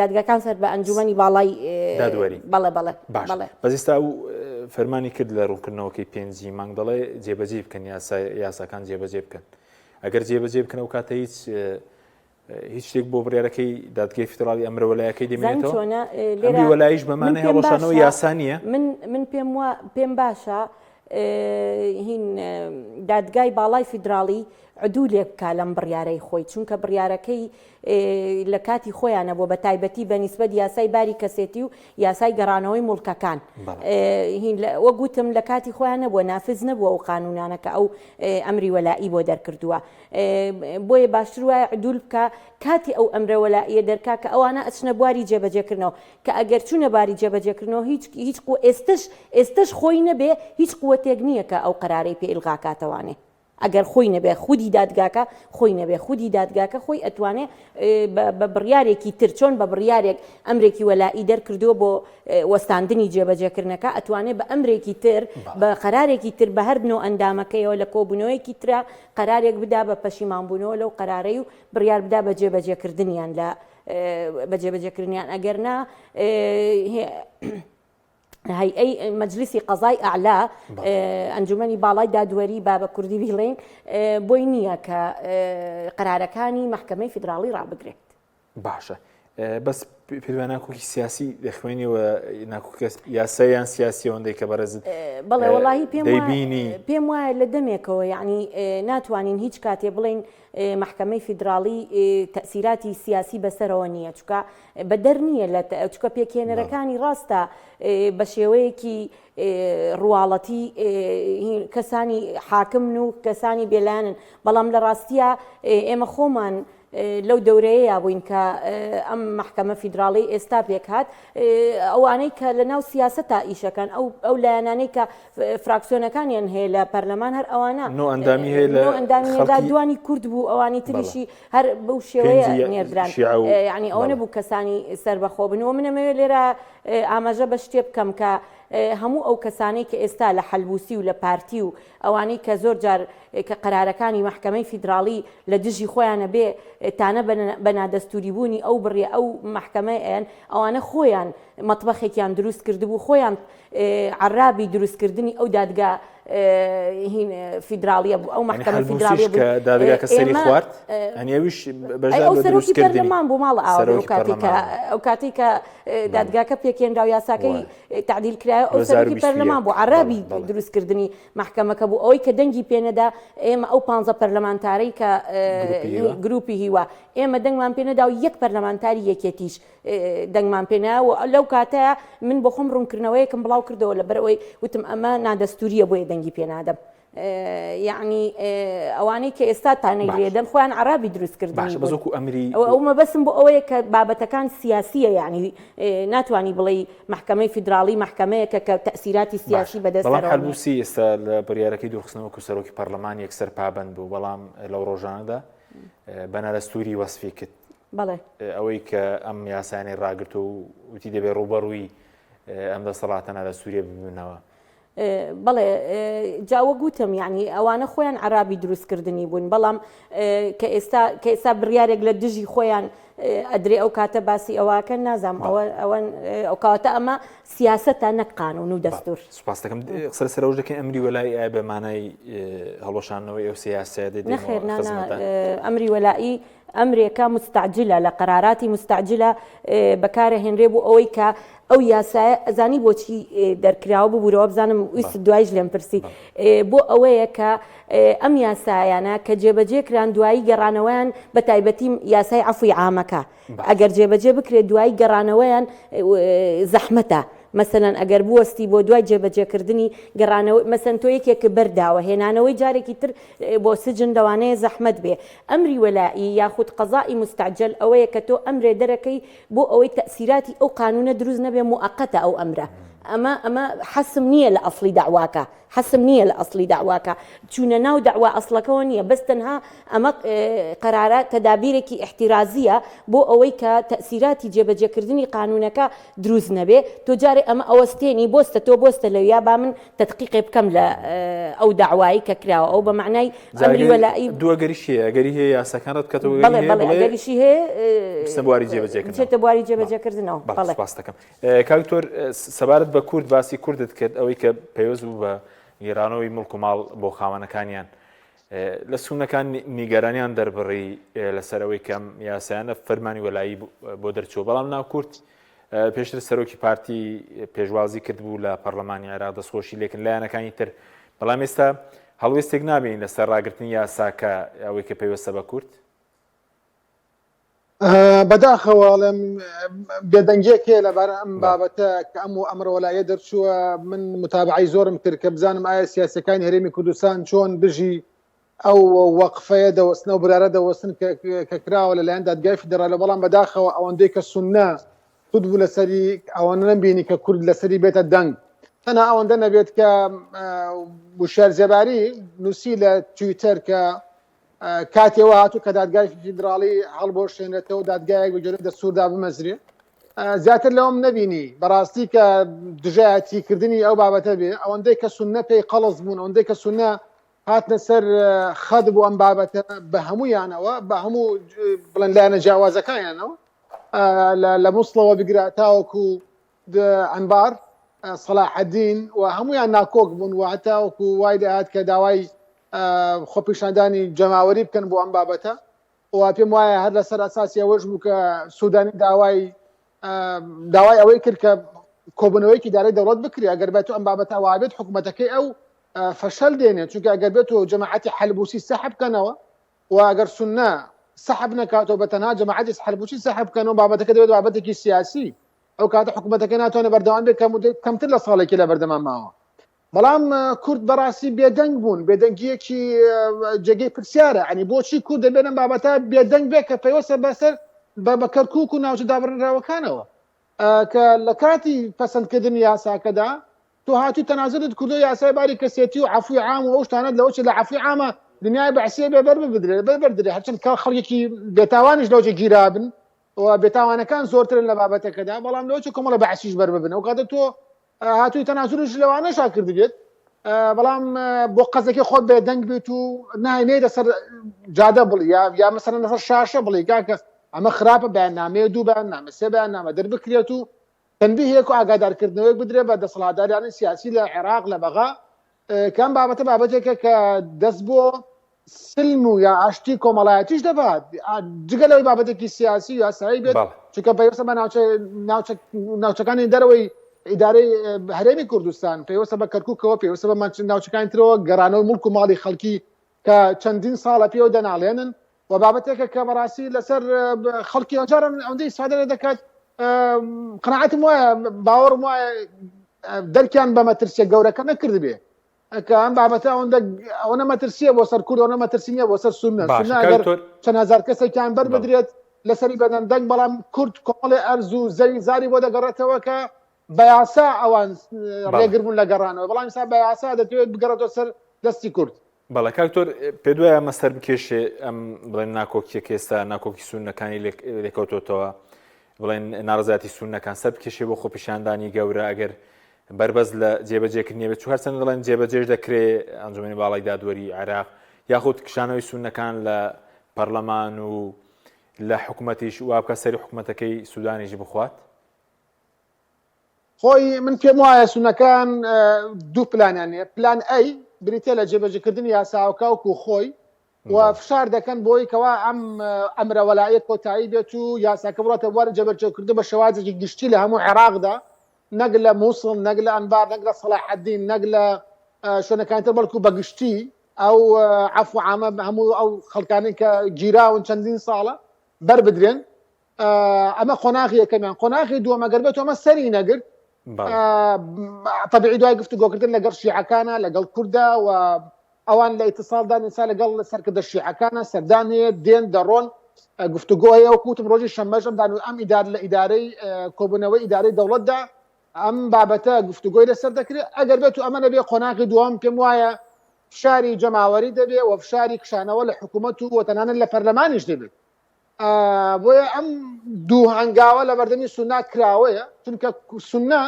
دادگاکان سەر بە ئەنجومەنی باڵای دادوەری بەڵێ بەڵێ باش بەس ئێستا ئەو فەرمانی کرد لە ڕوونکردنەوەکەی پێنجی مانگ دەڵێ جێبەجێ بکەن یاساکان جێبەجێ بکەن ئەگەر جێبەجێ بکەن ئەو کاتە هیچ هیچ شتێک بۆ بڕیارەکەی دادگەی فیدراڵی ئەمرە وەلایەکەی دەمێنێتەوە چۆنە ئەمری وەلاییش بە مانای هەڵوەشانەوەی یاسا نییە؟ من من پێم وا پێم باشە هین دادگای باڵای فیدراڵی عدولێک بکا لەم بڕیارەی خۆی چونکە بڕیارەکەی لە کاتی خۆیانە بۆ بە تایبەتی بە نیسبەت یاسای باری کەسێتی و یاسای گەڕانەوەی موڵکەکان هین وەک وتم لە کاتی خۆیان نەبووە نافز نەبووە ئەو قانونانە کە ئەو ئەمری وەلائی بۆ دەرکردووە بۆیە باشتر وایە عدول بکا کاتی ئەو ئەمرە وەلائیە دەرکا کە ئەوانە ئەچنە بواری جێبەجێکردنەوە کە ئەگەر چونە باری جێبەجێکردنەوە هیچ هیچ قو ئێستش ئێستش خۆی نەبێ هیچ قوەتێک نییە کە ئەو قەرارەی پێ ئیلغا کاتەوانێ ئەگەر خۆی نەبێ خودی دادگاکە خۆی نەبێ خودی دادگاکە خۆی ئەتوانێ بە بڕیارێکی تر چۆن بە بڕیارێک ئەمرێکی وەلائی دەرکردووە بۆ وەستاندنی جێبەجێکردنەکە ئەتوانێ بە ئەمرێکی تر بە قەرارێکی تر بە هەر نۆ ئەندامەکەیەوە لە کۆبوونەوەیەکی ترا قەرارێک بدا بە پەشیمانبوونەوە لەو قەرارەی و بڕیار بدا بە جێبەجێکردنیان لە بە جێبەجێکردنیان ئەگەر نا هەیئەی مەجلیسی قەزای ئەعلا ئەنجومەنی باڵای دادوەری با بە کوردی بیڵێین بۆی نییە کە قەرارەکانی مەحکەمەی فیدراڵی ڕابگرێت. باشە بەس پێت وایە ناکۆکی سیاسی دەخوێنیەوە ناکۆکی یاسای یان سیاسی ئەوەندەی کە بەڕێزت بەڵێ وەڵاهی پێم دەیبینی پێم وایە لە دەمێکەوە یعنی ناتوانین هیچ کاتێ بڵێین مەحکەمەی فیدراڵی تەئسیراتی سیاسی بەسەرەوە نییە چونکە بەدەر نییە لە چونکە پێکهێنەرەکانی ڕاستە بە شێوەیەکی ڕواڵەتی کەسانی حاکمن و کەسانی بێلایەنن بەڵام لە ڕاستیە ئێمە خۆمان لەو دەورەیەیا بووین کە ئەم مەحکەمە فیدراڵی ئێستا پێکهات ئەوانەی کە لە ناو سیاسەتا ئیشەکەن ئەو ئەو لایەنانەی کە فراکسیۆنەکانیان هەیە لە پەرلەمان هەر ئەوانە نۆ ئەندامی هەیە لە نۆ ئەندامی هەیە خەڵکی دوانی کورد بوو ئەوانی تریشی هەر بەو شێوەیە پێنجی نێردران شیعە و یعنی ئەوە بەڵێ. نەبوو کەسانی سەربەخۆ بن و من ئەمەوێ لێرە ئاماژە بە شتێ بکەم کە هەموو ئەو کەسانەی کە ئێستا لە حەلبوسی و لە پارتی و ئەوانەی کە زۆر جار کە قەرارەکانی مەحکەمەی فیدراڵی لە دژی خۆیانە بێ تانە بە نادەستووری بوونی ئەو بڕیە ئەو مەحکەمەیەن ئەوانە خۆیان مەتبەخێکیان دروست کردبوو خۆیان عەرابی دروستکردنی ئەو دادگا فیدراڵیە بوو ئەو مەحکەمە فیدراڵیە بوو دادگاکە سەری خوارد یانی ئەویش ئەو سەرۆکی پەرلەمان بوو ماڵ ئاوا ئەو کاتێک کە دادگاکە پێکێنرا و یاساکەی تعدیل کرایە ئەو سەرۆکی پەرلەمان بوو عەرابی دروستکردنی مەحکەمەکە بوو ئەوەی کە دەنگی پێنەدا ئێمە ئەو پانزە پەرلەمانتارەی کە گروپی هیوا ئێمە دەنگمان پێنەدا و یەک پەرلەمانتاری یەکێتیش دەنگمان پێ نەیا و لەو کاتەیا من بۆ خۆم ڕوونکردنەوەیەکم بڵاو کردەوە لەبەر ئەوەی وتم ئەمە نادەستوریە بۆیە دەنگی پێ نادەم یعنی ئەوانەی کە ئێستا تانەی لێدەن خۆیان عرابی دروست کردنی باشە بەس وەکو ئەمری ئەو مەبەسم بۆ ئەوەیە کە بابەتەکان سیاسیە یعنی ناتوانی بڵێی مەحکەمەی فیدراڵی مەحکەمەیەکە کە تەئسیراتی سیاسی باشە بەدەست بەڵام دەرەوە نیە. حەلبوسی ئێستا لە بڕیارەکەی دوورخستنەوە وەکو سەرۆکی پەرلەمان یەکسەر پابەند بوو بەڵام لەو ڕۆژانەدا بە نادەستوری وەسفی کرد بەڵێ. ئەوەی کە ئەم یاسایانەی ڕاگرتووە و وتی دەبێ ڕووبەڕووی ئەم دەسەڵاتە نادەستوریە ببنەوە. بەڵێ جا وەک وتم یعنی ئەوانە خۆیان عەرابی دروستکردنی بوون بەڵام کە ئێستا کە ئێستا بڕیارێک لە دژی خۆیان ئەدرێ ئەو کاتە باسی ئەوەکەن نازانم ئەوە ئەوە ئەو کاتە ئەمە سیاسەتە نەک قانون و دەستور. سوپاس دەکەم قسە لەسەر ئەوەش دەکەین ئەمری وەلائی ئایا بە مانای هەڵوەشاندنەوەی ئەو سێ یاسایە دێت نەخێر نا نا ئەمری وەلائی ئەمرێکە مستعجلە لە قەراراتی مستعجلە بەکارەهێنرێ بۆ ئەوەی کە ئەو یاسایە ئەزانی بۆچی دەرکراوە ببورەوە بزانم ویست دوایش لێم پرسی بۆ ئەوەیە کە ئەم یاسایانە کە جێبەجێ کران دوایی گەڕانەوەیان بە تایبەتی یاسای عەفوی عامەکە ئەگەر جێبەجێ بکرێت دوایی گەڕانەوەیان زەحمەتە مەسەلەن ئەگەر بوەستی بۆ دوای جێبەجێکردنی گەڕانەوەی مەسەن تۆ یەکێک بەرداوە هێنانەوەی جارێکی تر بۆ سجن لەوانەیە زەحمەت بێ ئەمری وەلائی یاخود قەزائی مستعجل ئەوەیە کە تۆ ئەمرێ دەرەکەی بۆ ئەوەی تەئسیراتی ئەو قانونە دروست نەبێ موئەقەتە ئەو ئەمرە ئەمە ئەمە حەسم نییە لە ئەسڵی دەعواکە حەسم نییە لە ئەسڵی دەعواکە چوونە ناو دەعوا ئەسڵەکەوە نییە بەس تەنها ئەمە قەرارە تەدابیرێکی ئیحتیرازییە بۆ ئەوەی کە تەئسیراتی جێبەجێکردنی قانونەکە دروست نەبێ تۆ جارێ ئەمە ئەوەستێنی بۆستە تۆ بۆستە لەویا با من تەدقیقێ بکەم لە ئەو دەعوایی کە کراوە ئەو بە مەعنای ئەمری وەلائی دوو ئەگەریشی هەیە ئەگەری هەیە یاساکان ڕەت بکاتەوە بەڵێ بەڵێ ئەگەریشی هەیە بچنە بواری جێبەجێکردنەوە بچێتە بواری جێبەجێکردنەوە بەڵێ سوپاس دەکەم کاک دکتۆر سەبارەت بە کورد باسی کوردت کرد ئەوەی کە پەیوەست بوو بە گێرانەوەی مڵک و ماڵ بۆ خاوەنەکانیان لە سونەکان نیگەرانیان دەربڕی لەسەر ئەوەی کەم یاسایانە فەرمانی وەلایی بۆ دەرچووە بەڵام ناو کورد پێشتر سەرۆکی پارتی پێشوازی کردبوو لە پەرلەمانی عێراق دەستخۆشی لێکن لایەنەکانی تر بەڵام ئێستا هەڵوێستێک نابین لەسەر ڕاگرتنی یاساکە ئەوەی کە پەیوەستە بە کورد بەداخەوە ئەڵێم بێدەنگیەک هەیە لەبارە ئەم بابەتە کە ئەم و ئەمرە وەلایە دەرچووە من متابعی زۆرم کرد کە بزانم ئایا سیاسەکانی هەرێمی کوردستان چۆن دژی ئەو وەقفەیە دەوەستن ئەو برارە دەوەستن کە کراوە لەلایەن دادگای فیدراڵە بەڵام بەداخەوە ئەوەندەی کە سوننە سود بوو لەسەری ئەوەنە نەمبینی کە کورد لەسەری بێتە دەنگ تەنها ئەوەندە نەبێت کە وشیار زێباری نووسی لە تویتەر کە کاتێ وا هاتوو کە دادگای فیدراڵی هەڵبۆشێنێتەوە دادگایەک بە گوێرەی دەستوردا بمەزرێ زیاتر لەوەم نەبینی بەڕاستی کە دژایەتی کردنی ئەو بابەتە بێ ئەوەندەی کە سوننە پێی قەڵس بوون ئەوەندەی کە سوننە هاتنە سەر خەت بۆ ئەم بابەتە بە هەموویانەوە بە هەموو بڵێن لایەنە جیاوازەکانیانەوە لە موسڵەوە بگرە تاوەکو ئەنبار سەلاحەدین و هەمویان ناکۆک بوون و هەتاوەکو وای لێهات کە داوای خۆپیشاندانی جەماوەری بکەن بۆ ئەم بابەتە و پێم وایە هەر لەسەر ئەساسی ئەوەش بوو کە سوودانی داوای داوای ئەوەی کرد کە کۆبوونەوەیەکی دارای دەوڵەت بکرێ ئەگەر بێت ئەم بابەتە وابێت حکوومەتەکەی ئەو فەشەل دێنێت چونکە ئەگەر بێت و جەماعەتی حەلبوسی سەحب بکەنەوە و ئەگەر سوننە سەحب نەکاتەوە بە تەنها جەماعەتی حەلبوسی سەحب بکەنەوە بابەتەکە دەبێت بابەتێکی سیاسی ئەو کاتە حکوومەتەکە ناتوانێت بەردەوام بێت کە مدەی کەمتر لە ساڵێکی لە بەردەما ماوە بەڵام کورد بەڕاستی بێدەنگ بوون بێدەنگیەکی جێگەی پرسیارە ئەنی بۆچی کورد دەبێت ئەم بابەتە بێدەنگ بێت کە پەیوەستە بەسەر بە کەرکوک و ناوچە دابڕێنراوەکانەوە کە لە کاتی پەسەندکردنی یاساکەدا تۆ هاتووی تەنازلت کردو یاسای باری کەسێتی و عەفوی عام و ئەو شتانەت لەوە چێ لە عەفوی عامە دنیای بەعسیە بێ بەر ببدرێ بەر بەردرێ هەرچەند کە خەڵکێکی بێتاوانیش لەوجە گیرابن و بێتاوانەکان زۆرترن لە بابەتەکەدا بەڵام لەوە چێ کۆمەڵە بەعسیش بەر ببن ئەو کاتە تۆ هاتووی تەنازلش لەوانەشا کردبێت بەڵام بۆ قەزەکەی خۆت بێدەنگ بێت و نای لەسەر جادە بڵی یا یا مەسەلەن لەسەر شاشە بڵی کاکە ئەمە خراپە بەیاننامەیە دوو بەیاننامە سێ بەیاننامە دەربکرێت و تەنبیهێک و ئاگادارکردنەوەیەک بدرێت بە دەسەڵاتدارانی سیاسی لە عێراق لە بەغا کە ئەم بابەتە بابەتێکە کە دەست بۆ سلم و یا ئاشتی کۆمەڵایەتیش دەبات جگە لەوەی بابەتێکی سیاسی و یاسایی بێت چونکە پەیوەستە بە ناوچەکانی دەرەوەی ئیدارەی هەرێمی کوردستان پەیوەستە بە کەرکوکەوە پەیوەستە بە ناوچەکانی ترەوە گەڕانەوەی مڵک و ماڵی خەڵکی کە چەندین ساڵە پێوە دەناڵێنن و بابەتێکە کە بەڕاستی لەسەر خەڵکی ئەجارە ئەوەندەی ئیسفادە لێ دەکات قەناعەتم وایە باوەڕم وایە دەرکیان بە مەترسیە گەورەکە نەکردبێ کە ئەم بابەتە ئەوەندە ئەوەنە مەترسیە بۆ سەر کورد ئەوەنە مەترسی نییە بۆ سەر سوننە سوننە ئەگەر چەند هەزار کەسێکیان بەر بدرێت لەسەری بەدەن دەنگ بەڵام کورد کۆمەڵێ ئەرز و زەوی زاری بۆ دەگەڕێتەوە کە بە یاسا ئەوان ڕێگر بوون لە گەڕانەوە بەڵام ئێستا بە یاسا دەتەوێت بگەڕێتەوە سەر دەستی کورد. بەڵێ کاک تۆر پێت وایە ئەمە سەر بکێشێ ئەم بڵێن ناکۆکیەکە ئێستا ناکۆکی سوننەکانی لێکەوتۆتەوە بڵێن ناڕزاتی سوننەکان سەر بکێشێ بۆ خۆپیشاندانی گەورە ئەگەر بەربەست لە جێبەجێکردنی بێت چو هەرچەندە دەڵێن جێبەجێش دەکرێ ئەنجومەنی باڵای دادوەری عێراق یاخود کشانەوەی سوننەکان لە پەرلەمان و لە حکومەتیش وا بکات سەری حکومەتەکەی سودانیش بخوات؟ خۆی من پێم وایە سونەکان دوو پلانیان هەیە پلان ئەی بریتە لە جێبەجێکردنی یاساوەکە وەکو خۆی و فشار دەکەن بۆی کەوا ئەم ئەمرە وەلایە کۆتایی بێت و یاساکە بڕاتە بواری جێبەجێکردن بە شێوازێکی گشتی لە هەموو عێراقدا نەک لە مووسڵ نەک لە ئەنبار نەک لە سەڵاحەدین نەک لە شوێنەکانی تر بەڵکو بە گشتی ئەو عەفو عامە هەموو ئەو خەڵکانەی کە گیراون چەندین ساڵە بەر بدرێن ئەمە قۆناغی یەکەمیان قۆناغی دووەم ئەگەر بێت ئەمە سەری نەگرت طبیعی دوای گفتوگۆکردن لەگەڵ شیعەکانە لەگەڵ کووردا و ئەوان لە ئیتساڵدان ئینسا لەگەڵ سەرکردە شیعەکانە سەردان هەیە دێن دەڕۆن گفتوگۆ هەیە وەکو وتم ڕۆژی شەممەش ئەم دان ئەم ئیدار لە ئیدارەی کۆبوونەوەی ئیدارەی دەوڵەتدا ئەم بابەتە گفتوگۆی لەسەر دەکرێت ئەگەر بێت و ئەمە نەبێ قۆناغی دووەم پێم وایە فشاری جەماوەری دەبێ و فشاری کشانەوە لە حکوومەت و تەنانەت لە پەرلەمانیش دەبێت بۆیە ئەم دوو هەنگاوە لە بەردەمی سوننا کراوەیە چونکە سوننا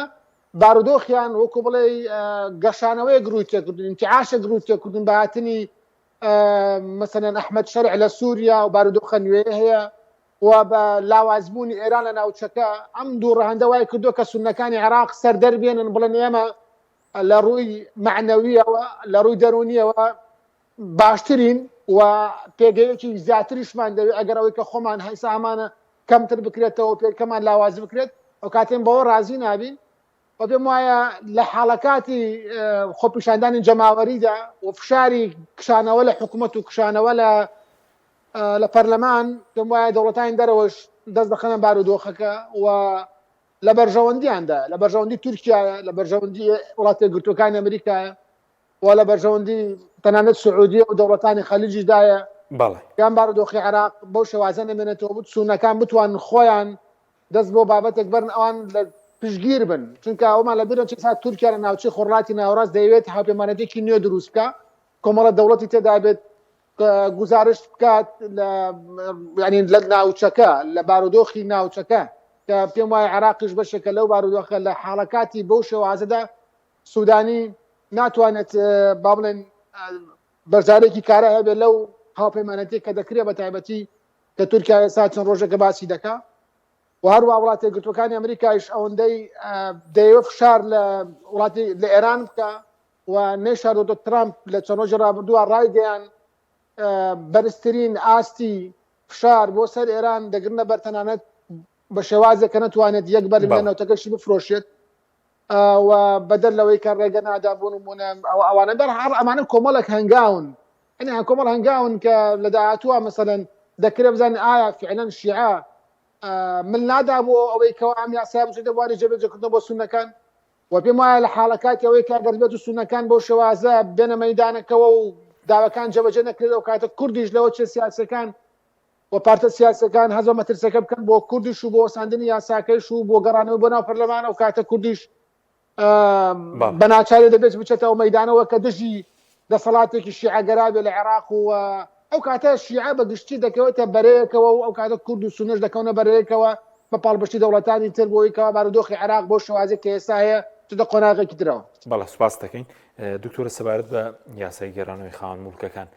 بارودۆخیان وەکو بڵێ گەشانەوەیەک ڕووی تێکردن انتعاشێک ڕووی تێکردن بە هاتنی مەسەلەن ئەحمەد شەرع لە سووریا و بارودۆخە نوێ هەیە و بە لاوازبوونی ئێران لە ناوچەکە ئەم دوو ڕەهەندە وای کردو کە سوننەکانی عێراق سەر دەربێنن بڵێن ئێمە لە ڕووی مەعنەویەوە لە ڕووی دەروونیەوە باشترین و پێگەیەکی زیاتریشمان دەوێت ئەگەر ئەوەی کە خۆمان هەیسا هەمانە کەمتر بکرێتەوە پێکەمان لاواز بکرێت ئەو کاتێن بەوە ڕازی نابین و پێم وایە لە حاڵەکاتی خۆپیشاندانی جەماوەریدا و فشاری کشانەوە لە حکوومەت و کشانەوە لە لە پەرلەمان پێم وایە دەوڵەتانی دەرەوەش دەست دەخەنە بارودۆخەکە و لە بەرژەوەندیاندا لە بەرژەوەندی تورکیا لە بەرژەوەندی وڵاتە گرتوەکانی ئەمریکایە و لە بەرژەوەندی تەنانەت سعودیە و دەوڵەتانی خەلیجیشدایە بەڵێ. یان بارودۆخی عێراق بەو شێوازە نەمێنێتەوە بوت سوننەکان بتوانن خۆیان دەست بۆ بابەتێک بەرن ئەوان لە پشتگیر بن چونکە ئەومان لە بیرە چێسا تورکیا لە ناوچەی خۆرهەڵاتی ناوەڕاست دەیەوێت هاوپەیمانێتێکی نوێ دروست بکا کۆمەڵە دەوڵەتی تێدا بێت گوزارشت بکات لە یعنی لە ناوچەکە لە بارودۆخی ناوچەکە کە پێم وایە عێراقیش بەشێکە لەو بارودۆخە لە حاڵەکاتی بەو شێوازەدا سودانی ناتوانێت با بڵێن بەشدارێکی کارا هەبێت لەو هاوپەیمانەتی کە دەکرێت بە تایبەتی کە تورکیا ئێستا چەند ڕۆژێکە باسی دەکا و هەروە وڵاتە یەکگرتووەکانی ئەمریکایش ئەوەندەی دەیەوێت فشار لە وڵاتی لە ئێران بکە و نەیشاردۆتەوە ترامپ لە چەند ڕۆژی ڕابردووە ڕایگەیان بەرزترین ئاستی فشار بۆ سەر ئێران دەگرنە بەر تەنانەت بە شێوازێک کە نەتوانێت یەک بەرمیل لە نەوتەکەشی بفرۆشێت و بەدەر لەوەی کە ڕێگە نادا بۆ نمونە ئەو ئەوانە بەر هەر ئەمانە کۆمەڵێک هەنگاون ئەنی کۆمەڵ هەنگاون کە لە داهاتووە مەسەلەن دەکرێت بزانین ئایا فعلەن شیعە مل نادا بۆ ئەوەی کەوا ئەم یاسایە بچێتە بواری جێبەجێکردن بۆ سوننەکان و پێم وایە لە حاڵەکاتی ئەوەی کە ئەگەر بێت و سوننەکان بەو شێوازە بێنە مەیدانەکەوە و داواکان جێبەجێ نەکرێت ئەو کاتە کوردیش لەوە چێ سیاسەکان و پارتە سیاسەکان هەست بە مەترسەکە بکەن بۆ کوردیش و بۆ وەساندنی یاساکەیش و بۆ گەڕانەوە بۆ ناو پەرلەمان ئەو کاتە کوردیش بە ناچاری دەبێت بچێتە ئەو مەیدانەوە کە دژی دەسەڵاتێکی شیعەگەرا بێ لە عێراق و ئەو کاتە شیعە بە گشتی دەکەوێتە بەرەیەکەوە و ئەو کاتە کورد و سونەش دەکەونە بەرەیەکەوە بە پاڵپشتی دەوڵەتانی تر بۆی کەوا بارودۆخی عێراق بۆ شێوازێک کە ئێستا هەیە چێتە قۆناغێکی ترەوە. بەڵێ سوپاست دەکەین دکتۆرە سەبارەت بە یاسای گێڕانەوەی خاوەن موڵکەکان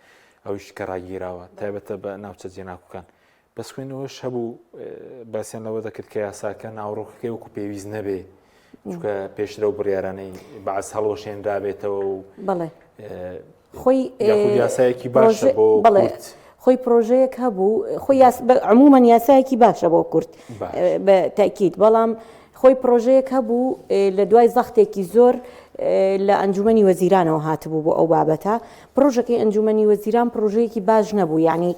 ئەویش کە ڕاگیراوە تایبەتە بە ناوچە جێناکوکان بەس خوێندنەوەش هەبوو باسیان لەوە دەکرد کە یاساکە ناوەڕۆکەکەی وەکو پێویست نەبێ چونکە پێشتر ئەو بڕیارانەی بەعس هەڵوەشێنرابێتەوە و بەڵێ خۆی یاخود یاسایەکی باشە بۆ بەڵێ خۆی پرۆژەیەک هەبوو خۆی عموما یاسایەکی باشە بۆ کورد بە تاکیید بەڵام خۆی پرۆژەیەک هەبوو لە دوای زەختێکی زۆر لە ئەنجومەنی وەزیرانەوە هاتبوو بۆ ئەو بابەتە پرۆژەکەی ئەنجومەنی وەزیران پرۆژەیەکی باش نەبوو یعنی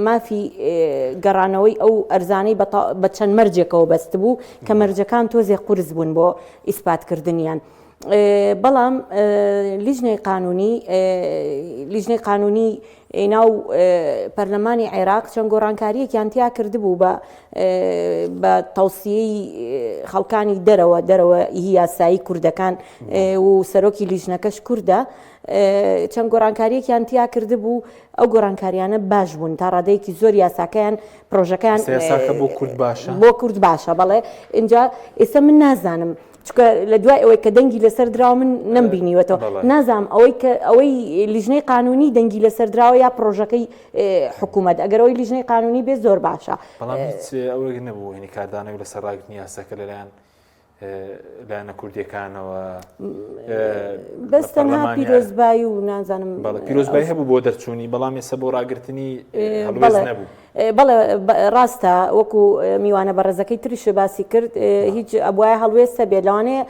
مافی گەڕانەوەی ئەو ئەرزانەی بە چەند مەرجێکەوە بەستبوو کە مەرجەکان تۆزێ قورس بوون بۆ ئیسپاتکردنیان. بەڵام لیژنەی قانونی لیژنەی قانونی ناو پەرلەمانی عێراق چەند گۆڕانکارییەکیان تیا کردبوو بە بە تەوسیەی خەڵکانی دەرەوە دەرەوە هی یاسایی کوردەکان و سەرۆکی لیژنەکەش کوردە چەند گۆڕانکارییەکیان تیا کردبوو ئەو گۆڕانکاریانە باش بوون تا ڕادەیەکی زۆر یاساکەیان پرۆژەکەیان یاساکە بۆ کورد باشە بۆ کورد باشە بەڵێ اینجا ئێستا من نازانم. چونکە لە دوای ئەوەی کە دەنگی لەسەر دراوە من نەمبینیوەتەوە نازانم ئەوەی کە ئەوەی لیژنەی قانونی دەنگی لەسەر دراوە یا پرۆژەکەی حکوومەت ئەگەر ئەوەی لیژنەی قانونی بێ زۆر باشە. بەڵام هیچ ئەوەیەک نەبوو هینی کاردانەوەی لەسەر ڕاگرتنی یاساکە لەلایەن لایەنە کوردیەکانەوە بەس تەنها پیرۆزبایی و نازانم پیرۆزبایی هەبوو بۆ دەرچوونی بەڵام ئێستا بۆ ڕاگرتنی هەڵوێست نەبوو. بەڵێ ڕاستە وەکو میوانە بەڕێزەکەی تریش باسی کرد هیچ ئەبواە هەڵوێستە بێت لەوانەیە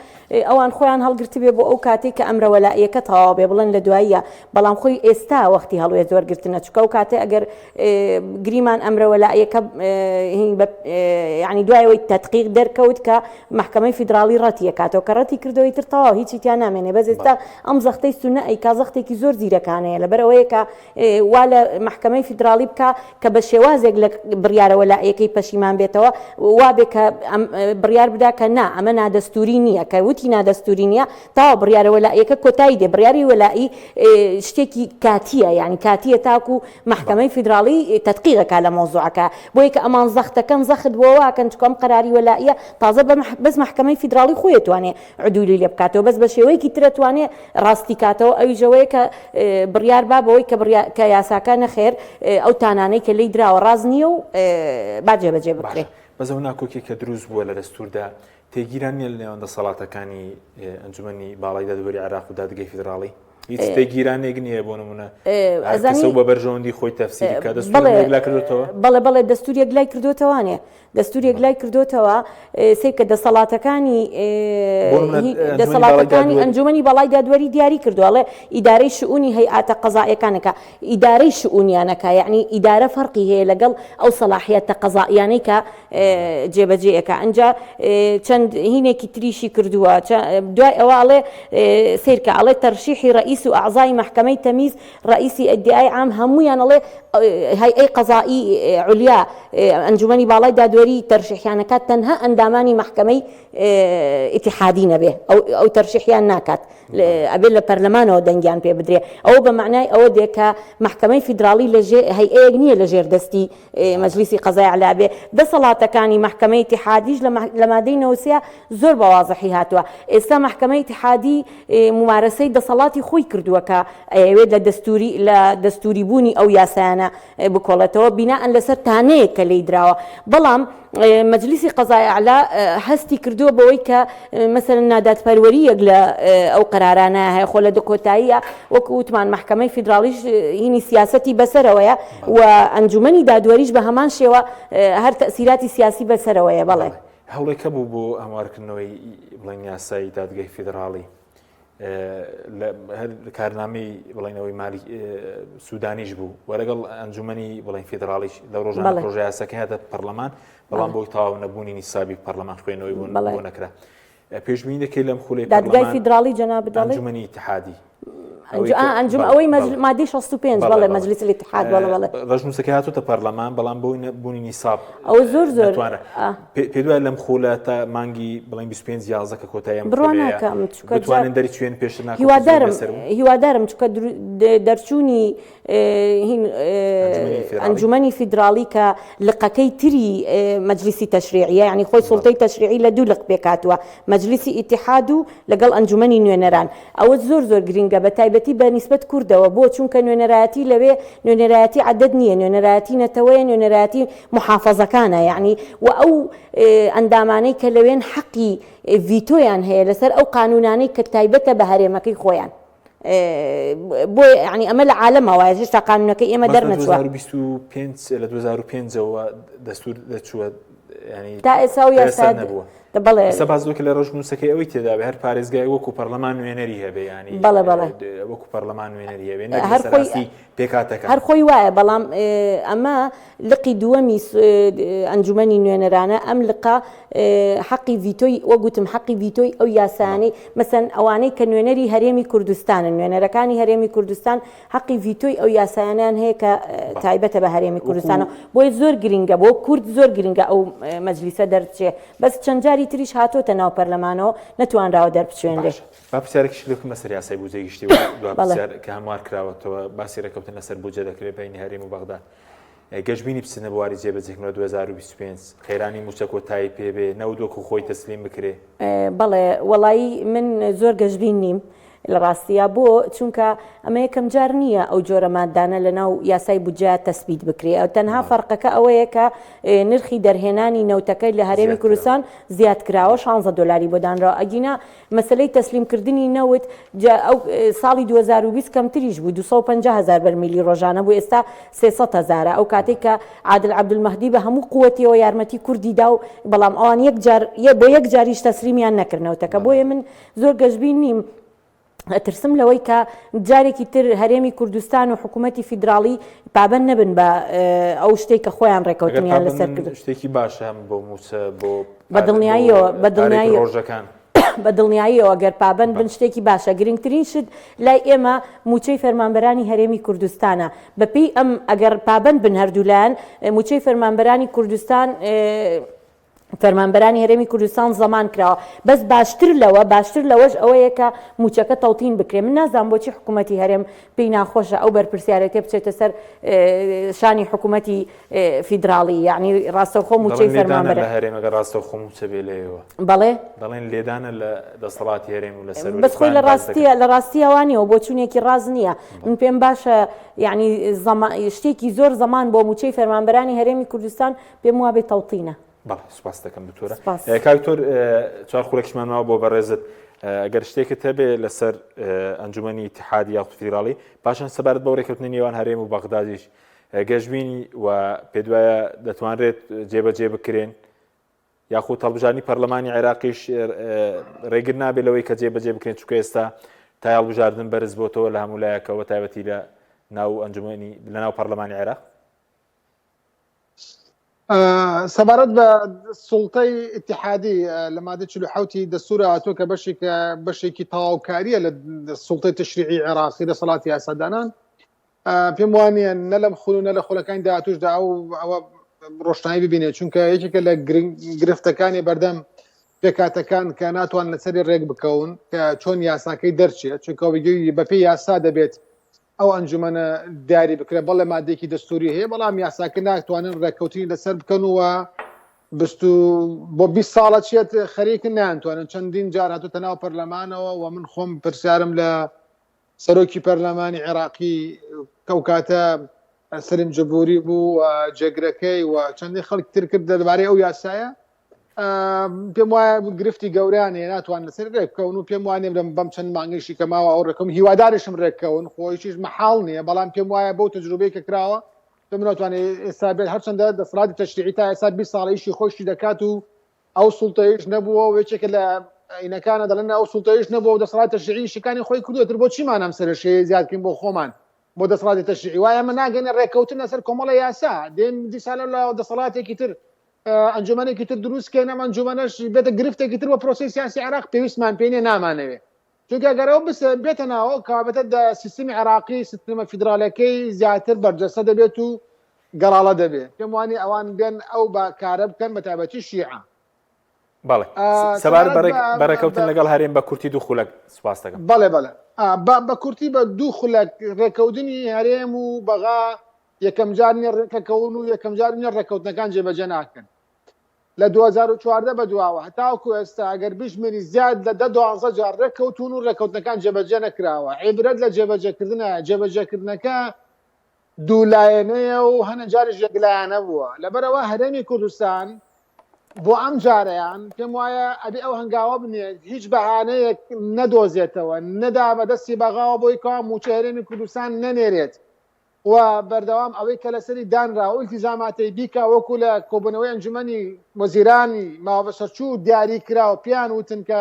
ئەوان خۆیان هەڵگرتبێ بۆ ئەو کاتێک کە ئەمرە وەلائیەکە تەواو بێ بڵێن لە دواییە بەڵام خۆی ئێستا وەختی هەڵوێست وەرگرتنە چکە ئەو کاتێ ئەگەر گریمان ئەمرە وەلائیەکە ینی دوایەوەی تەتقیق دەرکەوت کە محکمەی فیدراڵی ڕەتیەکاتەوە کە ڕەتی کردەوەی تر تەواو هیچی تیا نامێنێ بەس ئێستا ئەم زەختەی سونە ئەیکا زەختێکی زۆر زیرەکانەیە لەبەر ئەوەیە کە وا لە مەحکەمەی فیدراڵی بکا کە بە شێوازێک لە بڕیارە وەلائیەکەی پەشیمان بێتەوە وابێ کە بڕیار بدا کە نا ئەمە نادەستوری نییە کە وتی نادەستوری نییە تاوا بڕیارە وەلائیەکە کۆتایی دێ بڕیاری وەلائی شتێکی کاتیە یعنی کاتیە تاکو مەحکەمەی فیدراڵی تەدقیقەکە لە مەوزوعەکە بۆیە کە ئەمان زەختەکەن زەخت بۆ واکەن چکەم قەراری وەلائیە تازە بەس مەحکەمەی فیدراڵی خۆی توانێ عدولی لێ بکاتەوە بەس بە شێوەیەکی ترە توانێ ڕاستی کاتەوە ئەویش ئەوەیە کە بڕیار با بەوەی کە بڕیا کە یاساکە نەخێر ئەو تانانەی کە لێی دراوە ڕاست نییە و با جێبەجێ بکرێ. باشە بەس ئەو ناکۆکیە کە دروست بووە لە دەستووردا تێگیران نییە لە نێوان دەسەڵاتەکانی ئەنجومەنی باڵای دادوەری عێراق و دادگەی فیدراڵی؟ هیچ تێگیرانێک نییە بۆ نمونە ئەزانی بە بەرژەوەندی خۆی تەفسیری بکات دەستوور یەکلا کردوتەوە؟ بەڵێ بەڵێ دەستوور یەکلای کردوتەوانێ دەستور یەکلای کردۆتەوە سەیرکە دەسەڵاتەکانی دەسەڵاتەکانی ئەنجومەنی باڵای دادوەری دیاری کردووە ئەڵێ ئیدارەی شئونی هەیئاتە قەزائیەکانەکە ئیدارەی شئونیانەکە یعنی ئیدارە فەرقی هەیە لەگەڵ ئەو سەلاحیەتە قەزائیانەی کە جێبەجێیەکە ئەنجا چەند هینێکی تریشی کردووە دوای ئەوە ئەڵێ سیرکە ئەڵێ تەرشیحی ڕئیس و ئەعزای مەحکەمەی تەمیز ڕەئیسی ئیدیعای عام هەموویان ئەڵێ هەیئەی قەزائی عولیا ئەنجومەنی باڵای دادوەری تەرشیحیان ئەکات تەنها ئەندامانی مەحکەمەی ئیتیحادی نەبێ ئەو تەرشیحیان ناکات ئەبێ لە پەرلەمانەوە دەنگیان پێ بدرێ ئەوە بە مەعنای ئەوە دێ کە مەحکەمەی فیدراڵی لە ژێ هەیئەیەک نییە لە ژێر دەستی مەجلیسی قەزای عەلا بێ دەسەڵاتەکانی مەحکەمەی ئیتیحادیش لە مادەی 93 زۆر بە وازحی هاتووە ئێستا مەحکەمەی ئیتیحادی مومارەسەی دەسەڵاتی خۆی کردووە کە ئەیەوێت لە دەستوری لە دەستوری بوونی ئەو یاسایانە بکۆڵێتەوە بینائەن لەسەر تانەیەک کە لێی دراوە بەڵام مەجلیسی قەزای ئەعلا هەستی کردووە بەوەی کە مەسەلەن نادادپەروەرییەک لە ئەو قەرارانە هەیە خۆ لە کۆتاییە وەکو وتمان مەحکەمەی فیدراڵیش هینی سیاسەتی بەسەرەوەیە و ئەنجومەنی دادوەریش بە هەمان شێوە هەر تەئسیراتی سیاسی بەسەرەوەیە بەڵێ. هەوڵێک هەبوو بۆ هەموارکردنەوەی بڵێن یاسای دادگای فیدراڵی هەر کارنامەی بڵێنەوەی مالی سوودانیش بوو و لەگەڵ ئەنجومەنی بڵێن فیدراڵیش لە ڕۆژانە پرۆژە یاساکە هاتە پەرلەمان بەڵام بۆی تەواو نەبوونی نیسابی پەرلەمان خوێنەوەی بۆ نەکرا پێشبینی دەکەی لەم خولەی دادگای فیدراڵی جەناب دەڵێ ئەنجومەنی ئیتحادی ئەنجوم ئەوەی مادەی 65 بەڵێ مەجلیس الاتحاد بەڵێ بەڵێ ڕەشنووسەکە هاتووتە پەرلەمان بەڵام بۆی نەبوونی نیساب ئەوە زۆر زۆر پێ دوای لەم خولە تا مانگی بڵێن 25 یازدە کە کۆتایی ئەم بڕوا ناکەم چونکە بتوانن دەرچوێن پێشتر ناکۆکی هیوادارم هیوادارم چونکە دەرچوونی ئەنجومەنی فیدراڵی کە لقەکەی تری مەجلیسی تەشریعیە یعنی خۆی سوڵتەی تەشریعی لە دوو لق پێکهاتووە مەجلیسی ئیتیحاد و لەگەڵ ئەنجومەنی نوێنەران ئەوە زۆر زۆر گرینگە بە تایبەتی بە نیسبەت کوردەوە بۆ چونکە نوێنەرایەتی لەوێ نوێنەرایەتی عەدەد نییە نوێنەرایەتی نەتەوەیە نوێنەرایەتی محافەزەکانە یعنی و ئەو ئەندامانەی کە لەوێن حەقی ڤیتۆیان هەیە لەسەر ئەو قانونانەی کە تایبەتە بە هەرێمەکەی خۆیان. بۆیە یعنی ئەمە لە عالەمە وایە هێشتا قانونەکەی ئێمە دەرنەچووە. 2025 لە 2005ەوە دەستور دەچووە ینی تا ئێستا و یاسا نەبووە. بەڵێ ئێستا باس لەوە لە ڕەشنووسەکەی ئەوەی تێدا بێ هەر پارێزگای وەکو پەرلەمان نوێنەری هەبێ ینی بەڵێ بەڵێ وەکو پەرلەمان نوێنەری هەبێ نەک هەر خۆی پێکهاتەکان. هەر خۆی وایە بەڵام ئەمە لقی دووەمی ئەنجومەنی نوێنەرانە، ئەم لقە حەقی ڤیتۆی وەک وتم حەقی ڤیتۆی ئەو یاسایانەی مەسەن ئەوانەی کە نوێنەری هەرێمی کوردستانن نوێنەرەکانی هەرێمی کوردستان حەقی ڤیتۆی ئەو یاسایانیان هەیە کە تایبەتە بە هەرێمی کوردستانەوە بۆیە زۆر گرنگە بۆ کورد زۆر گرنگە ئەو مەجلیسە دەربچێ بەس چەند جاری تریش هاتۆتە ناو پەرلەمانەوە نەتوانراوە دەربچوێنرێ. با پرسیارێکیش لێ بکەم لەسەر یاسای بودجەی گشتی و دوا پرسیار کە هەموار کراوەتەوە باسی ڕێککەوتن لەسەر بودجە دەکرێت بەینی هەرێم و بەغدا. گەشبینی بچنە بواری جێبەجێکردن لە 2025 قەیرانی مووچە کۆتایی پێ بێ نەوت وەکو خۆی تەسلیم بکرێ؟ بەڵێ وەڵایی من زۆر گەشبین نیم لە ڕاستیا بۆ چونکە ئەمە یەکەم جار نییە ئەو جۆرە مادانە لە ناو یاسای بودجە تەسبیت بکرێ ئەو تەنها فەرقەکە ئەوەیە کە نرخی دەرهێنانی نەوتەکە لە هەرێمی کوردستان زیاد کراوە 16 دلاری بۆ دانراوە ئەگینا مەسەلەی تەسلیم کردنی نەوت جا ئەو ساڵی 2020 کەمتریش بوو 250 هەزار بەرمیلی ڕۆژانە بوو ئێستا 300 هەزارە ئەو کاتێک کە عادل عەبدولمەهدی بە هەموو قوتیەوە یارمەتی کوردی دا و بەڵام ئەوان یەک جار بۆ یەک جاریش تەسلیمیان نەکرد نەوتەکە بۆیە من زۆر گەشبین نیم ئەترسم لەوەی کە جارێکی تر هەرێمی کوردستان و حکوومەتی فیدراڵی پابەند نەبن بە ئەو شتێک کە خۆیان ڕێکەوتنیان لەسەر کرد شتێکی باشە هەم بۆ مووچە بۆ بە دڵنیاییەوە بە دڵنیایی ڕۆژەکان بە دڵنیاییەوە گەر پابەند بن شتێکی باشە گرنگترین شت لای ئێمە مووچەی فەرمانبەرانی هەرێمی کوردستانە بەپێی ئەم ئەگەر پابەند بن هەردوولایەن مووچەی فەرمانبەرانی کوردستان فەرمانبەرانی هەرێمی کوردستان زەمان کراوە بەس باشتر لەوە باشتر لەوەش ئەوەیە کە مووچەکە تەوتین بکرێ من نازانم بۆچی حکوومەتی هەرێم پێی ناخۆشە ئەو بەرپرسیارێتیە بچێتە سەر شانی حکوومەتی فیدراڵی یعنی ڕاستەوخۆ مووچەی دەڵێن لێدانە فەرمانبەر لە هەرێم ئەگەر ڕاستەوخۆ مووچە بێ لەوێوە. بەڵێ؟ دەڵێن لێدانە لە دەسەڵاتی هەرێم و لە سەروەری بەس خۆی خۆیان لە باس دەکەن. ڕاستیە لە ڕاستیە وا نییە و بۆچوونێکی ڕاست نییە من پێم باشە یعنی زەما شتێکی زۆر زەمان بۆ مووچەی فەرمانبەرانی هەرێمی کوردستان پێم وابێ تەوتینە. بەڵێ سوپاست دەکەم دکتۆرە. سپاس. کاک دکتۆر چوار خولەکیشمان ماوە بۆ بەڕێزت ئەگەر شتێکت هەبێ لەسەر ئەنجومەنی ئیتیحادی یاخود فیدراڵی پاشان سەبارەت بەو ڕێککەوتنی نێوان هەرێم و بەغدادیش گەشبینی و پێدوایە دەتوانرێت جێبەجێ بکرێن یاخود هەڵبژاردنی پەرلەمانی عێراقیش ڕێگر نابێت لەوەی کە جێبەجێ بکرێن چونکە ئێستا تا هەڵبژاردن بەرز بۆتەوە لە هەموو لایەکەوە تایبەتی لە ناو ئەنجومەنی لە ناو پەرلەمانی عێراق. سەبارەت بە سوڵتەی ئیتیحادی لە مادەی 47 ی دەستوورە هاتووە کە بەشێک بەشێکی تەواوکاریە لە سوڵتەی تەشریعی عێراقی دەسەڵاتی یاسادانان پێم وانە نە لەم خول و نە لە خولەکانی داهاتوشدا ئەو ئەوە ڕۆشنایی ببینێت چونکە یەکێکە لە گرفتەکانی بەردەم پێکاتەکان کە ناتوان لەسەری ڕێک بکەون کە چۆن یاساکەی دەرچێت چونکە بەپێی یاسا دەبێت ئەو ئەنجومەنە دیاری بکرێت، بەڵێ مادەیەکی دەستوری هەیە، بەڵام یاساکە ناتوانن ڕێککەوتنی لەسەر بکەن و بست و بۆ 20 ساڵە چێت خەریکن نایانتوانن چەندین جار هاتوتە ناو پەرلەمانەوە و من خۆم پرسیارم لە سەرۆکی پەرلەمانی عێراقی کەو کاتە سەلیم جبوری بوو و جێگرەکەی و چەندین خەڵک تر کرد دەربارەی ئەو یاسایە پێم وایە گرفتی گەوریان هەیە ناتوان لەسەر ڕێک بکەون و پێم وانێ لەم بەم چەند مانگەیشی کە ماوە ئەو ڕێکم هیوادارشم ڕێککەون خۆیشیش مەحاڵ نییە بەڵام پێم وایە بەو تەجروبەی کە کراوە پێم ناتوانێت ئێستا بێت هەرچەندە دەسەڵاتی تەشریعی تا ئێستا 20 ساڵ ئیشی خۆشی دەکات و ئەو سوڵتەیش نەبووە و یەکێکە لە ئینەکانە دەڵێن ئەو سوڵتەیش نەبووە و دەسەڵاتی تەشریعی ئیشەکانی خۆی کردووە تر بۆچیمان ئەم سەرەشەیە زیادکەین بۆ خۆمان بۆ دەسەڵاتی تەشریعی وایە ئەمە ناگەنە ڕێککەوتن لەسەر کۆمەڵە یاسا دێن دیسانە لە دەسەڵاتێکی تر ئەنجومەنێکی تر دروست کەین ئەم ئەنجومەنەش بێتە گرفتێکی تر بۆ پرۆسەی سیاسی عێراق پێویستمان پێ نیە نامانەوێ چونکە گەر ئەو بێتە ناوە کابێتە سیستمی عێراقی سیستمە فیدراالەکەی زیاتر بەرجەستە دەبێت و گەڵاڵە دەبێت پێم وانی ئەوان بێن ئەو بە کارە بکەن بە تایبەتی شیعە بەڵێ سەبارەت بە ڕێکەوتن لەگەڵ هەرێم بە کورتی دوو خولەک سوپاس دەکەم بەڵێ بەڵێ بە کورتی بە دوو خولەک ڕێکەوتنی هەرێم و بەغا یەکەم جار نیە ڕێکەکەون و یەکەم جار نیە ڕێکەوتنەکان جێبەجێ ناکەن. لە 2014 بەدواوە هەتاوەکو ئێستا ئەگەر بژمێری زیاد لە دە دوانزە جار ڕێککەوتوون و ڕێککەوتنەکان جێبەجێ نەکراوە. عیبرەت لە جێبەجێکردنە، جێبەجێکردنەکە دوولایەنەیە و هەنە جاریش یەکلایەنە بووە. لەبەرئەوە هەرێمی کوردستان بۆ ئەم جارەیان پێم وایە ئەبێ ئەو هەنگاوە بنێت هیچ بەهانەیەک نەدۆزێتەوە، نەدا بەدەستی بەغاوە بۆی کەوا مووچەی هەرێمی کوردستان نەنێرێت. و بەردەوام ئەوەی کە لەسەری دانرا و ئیلتیزاماتەی بیکا وەکو لە کۆبوونەوەی ئەنجومەنی وەزیرانی ماوەبەسەرچوو دیاری کرا و پێیان وتن کە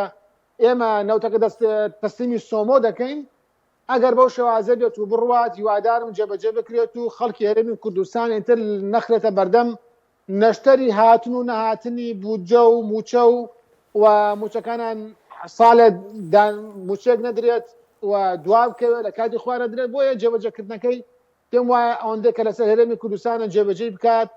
ئێمە نەوتەکە دەست تەسلیمی سۆمۆ دەکەین ئەگەر بەو شێوازە بێت و بڕوات هیوادارم جێبەجێ بکرێت و خەڵکی هەرێمی کوردستان ئیتر نەخرێتە بەردەم نەشتەری هاتن و نەهاتنی بودجە و مووچە و و مووچەکانیان ساڵێ دان مووچەیەک نەدرێت و دوا بکەوێت لە کاتی خۆیان نەدرێت بۆیە جێبەجێکردنەکەی پێم وایە ئەوەندەی کە لەسەر هەرێمی کوردستانە جێبەجێی بکات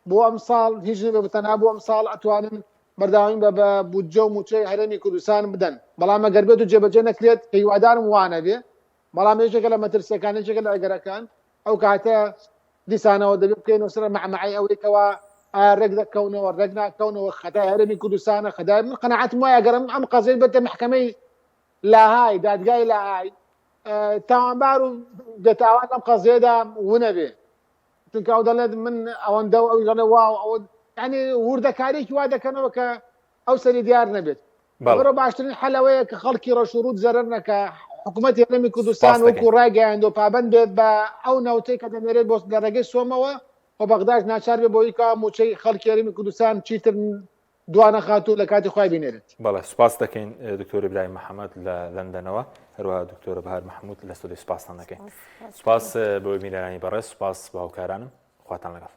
بۆ ئەم ساڵ هیچ نەبێت تەنها بۆ ئەم ساڵ ئەتوانن بەردەوامی بە بە بودجە و مووچەی هەرێمی کوردستان بدەن بەڵام ئەگەر بێت و جێبەجێ نەکرێت کە هیوادارم وانەبێ بەڵام یەکێکە لە مەترسیەکان یەکێکە لە ئەگەرەکان ئەو کاتە. دیسانەوە دەبێت بکەینەوە سەر مەعمەعەی ئەوەی کەوا ئایا ڕێک دەکەونەوە ڕێک ناکەونەوە خەتای هەرێمی کوردستانە خەتای من قەناعەتم وایە گەر ئەم قەزیەی بێتە مەحکەمەی لاهای دادگای لاهای تاوانبار و بێتاوان لەم قەزیەدا ونەبێ چونکە ئەو دەڵێت من ئەوەندە و ئەوی دەڵێ واو ئەوە یعنی وردەکاریێکی وا دەکەنەوە کە ئەو سەری دیار نەبێت بەڕۆ باشترین حەل ئەوەیە کە خەڵکی ڕەش و ڕووت زەرەر نەکا حکوومەتی هەرێمی کوردستان وەکو ڕایگەیاندووە پابەند بێت بە ئەو نەوتەی کە دەنێرێت بۆ لە ڕێگەی سۆمەوە و بەغداش ناچار بێ بۆی کە مووچەی خەڵکی هەرێمی کوردستان چیتر دوا نەخات و لە کاتی خۆی بینێرێت. بەڵێ سوپاس دەکەین دکتۆر ئیبراهیم محەممەد لە لەندەنەوە هەروەها دکتۆرە بەهار محەممود لە سعودی سوپاستان دەکەین سوپاس بۆ بینەرانی بەڕێز سوپاس بۆ هاوکارانم خواتان لەگەڵ.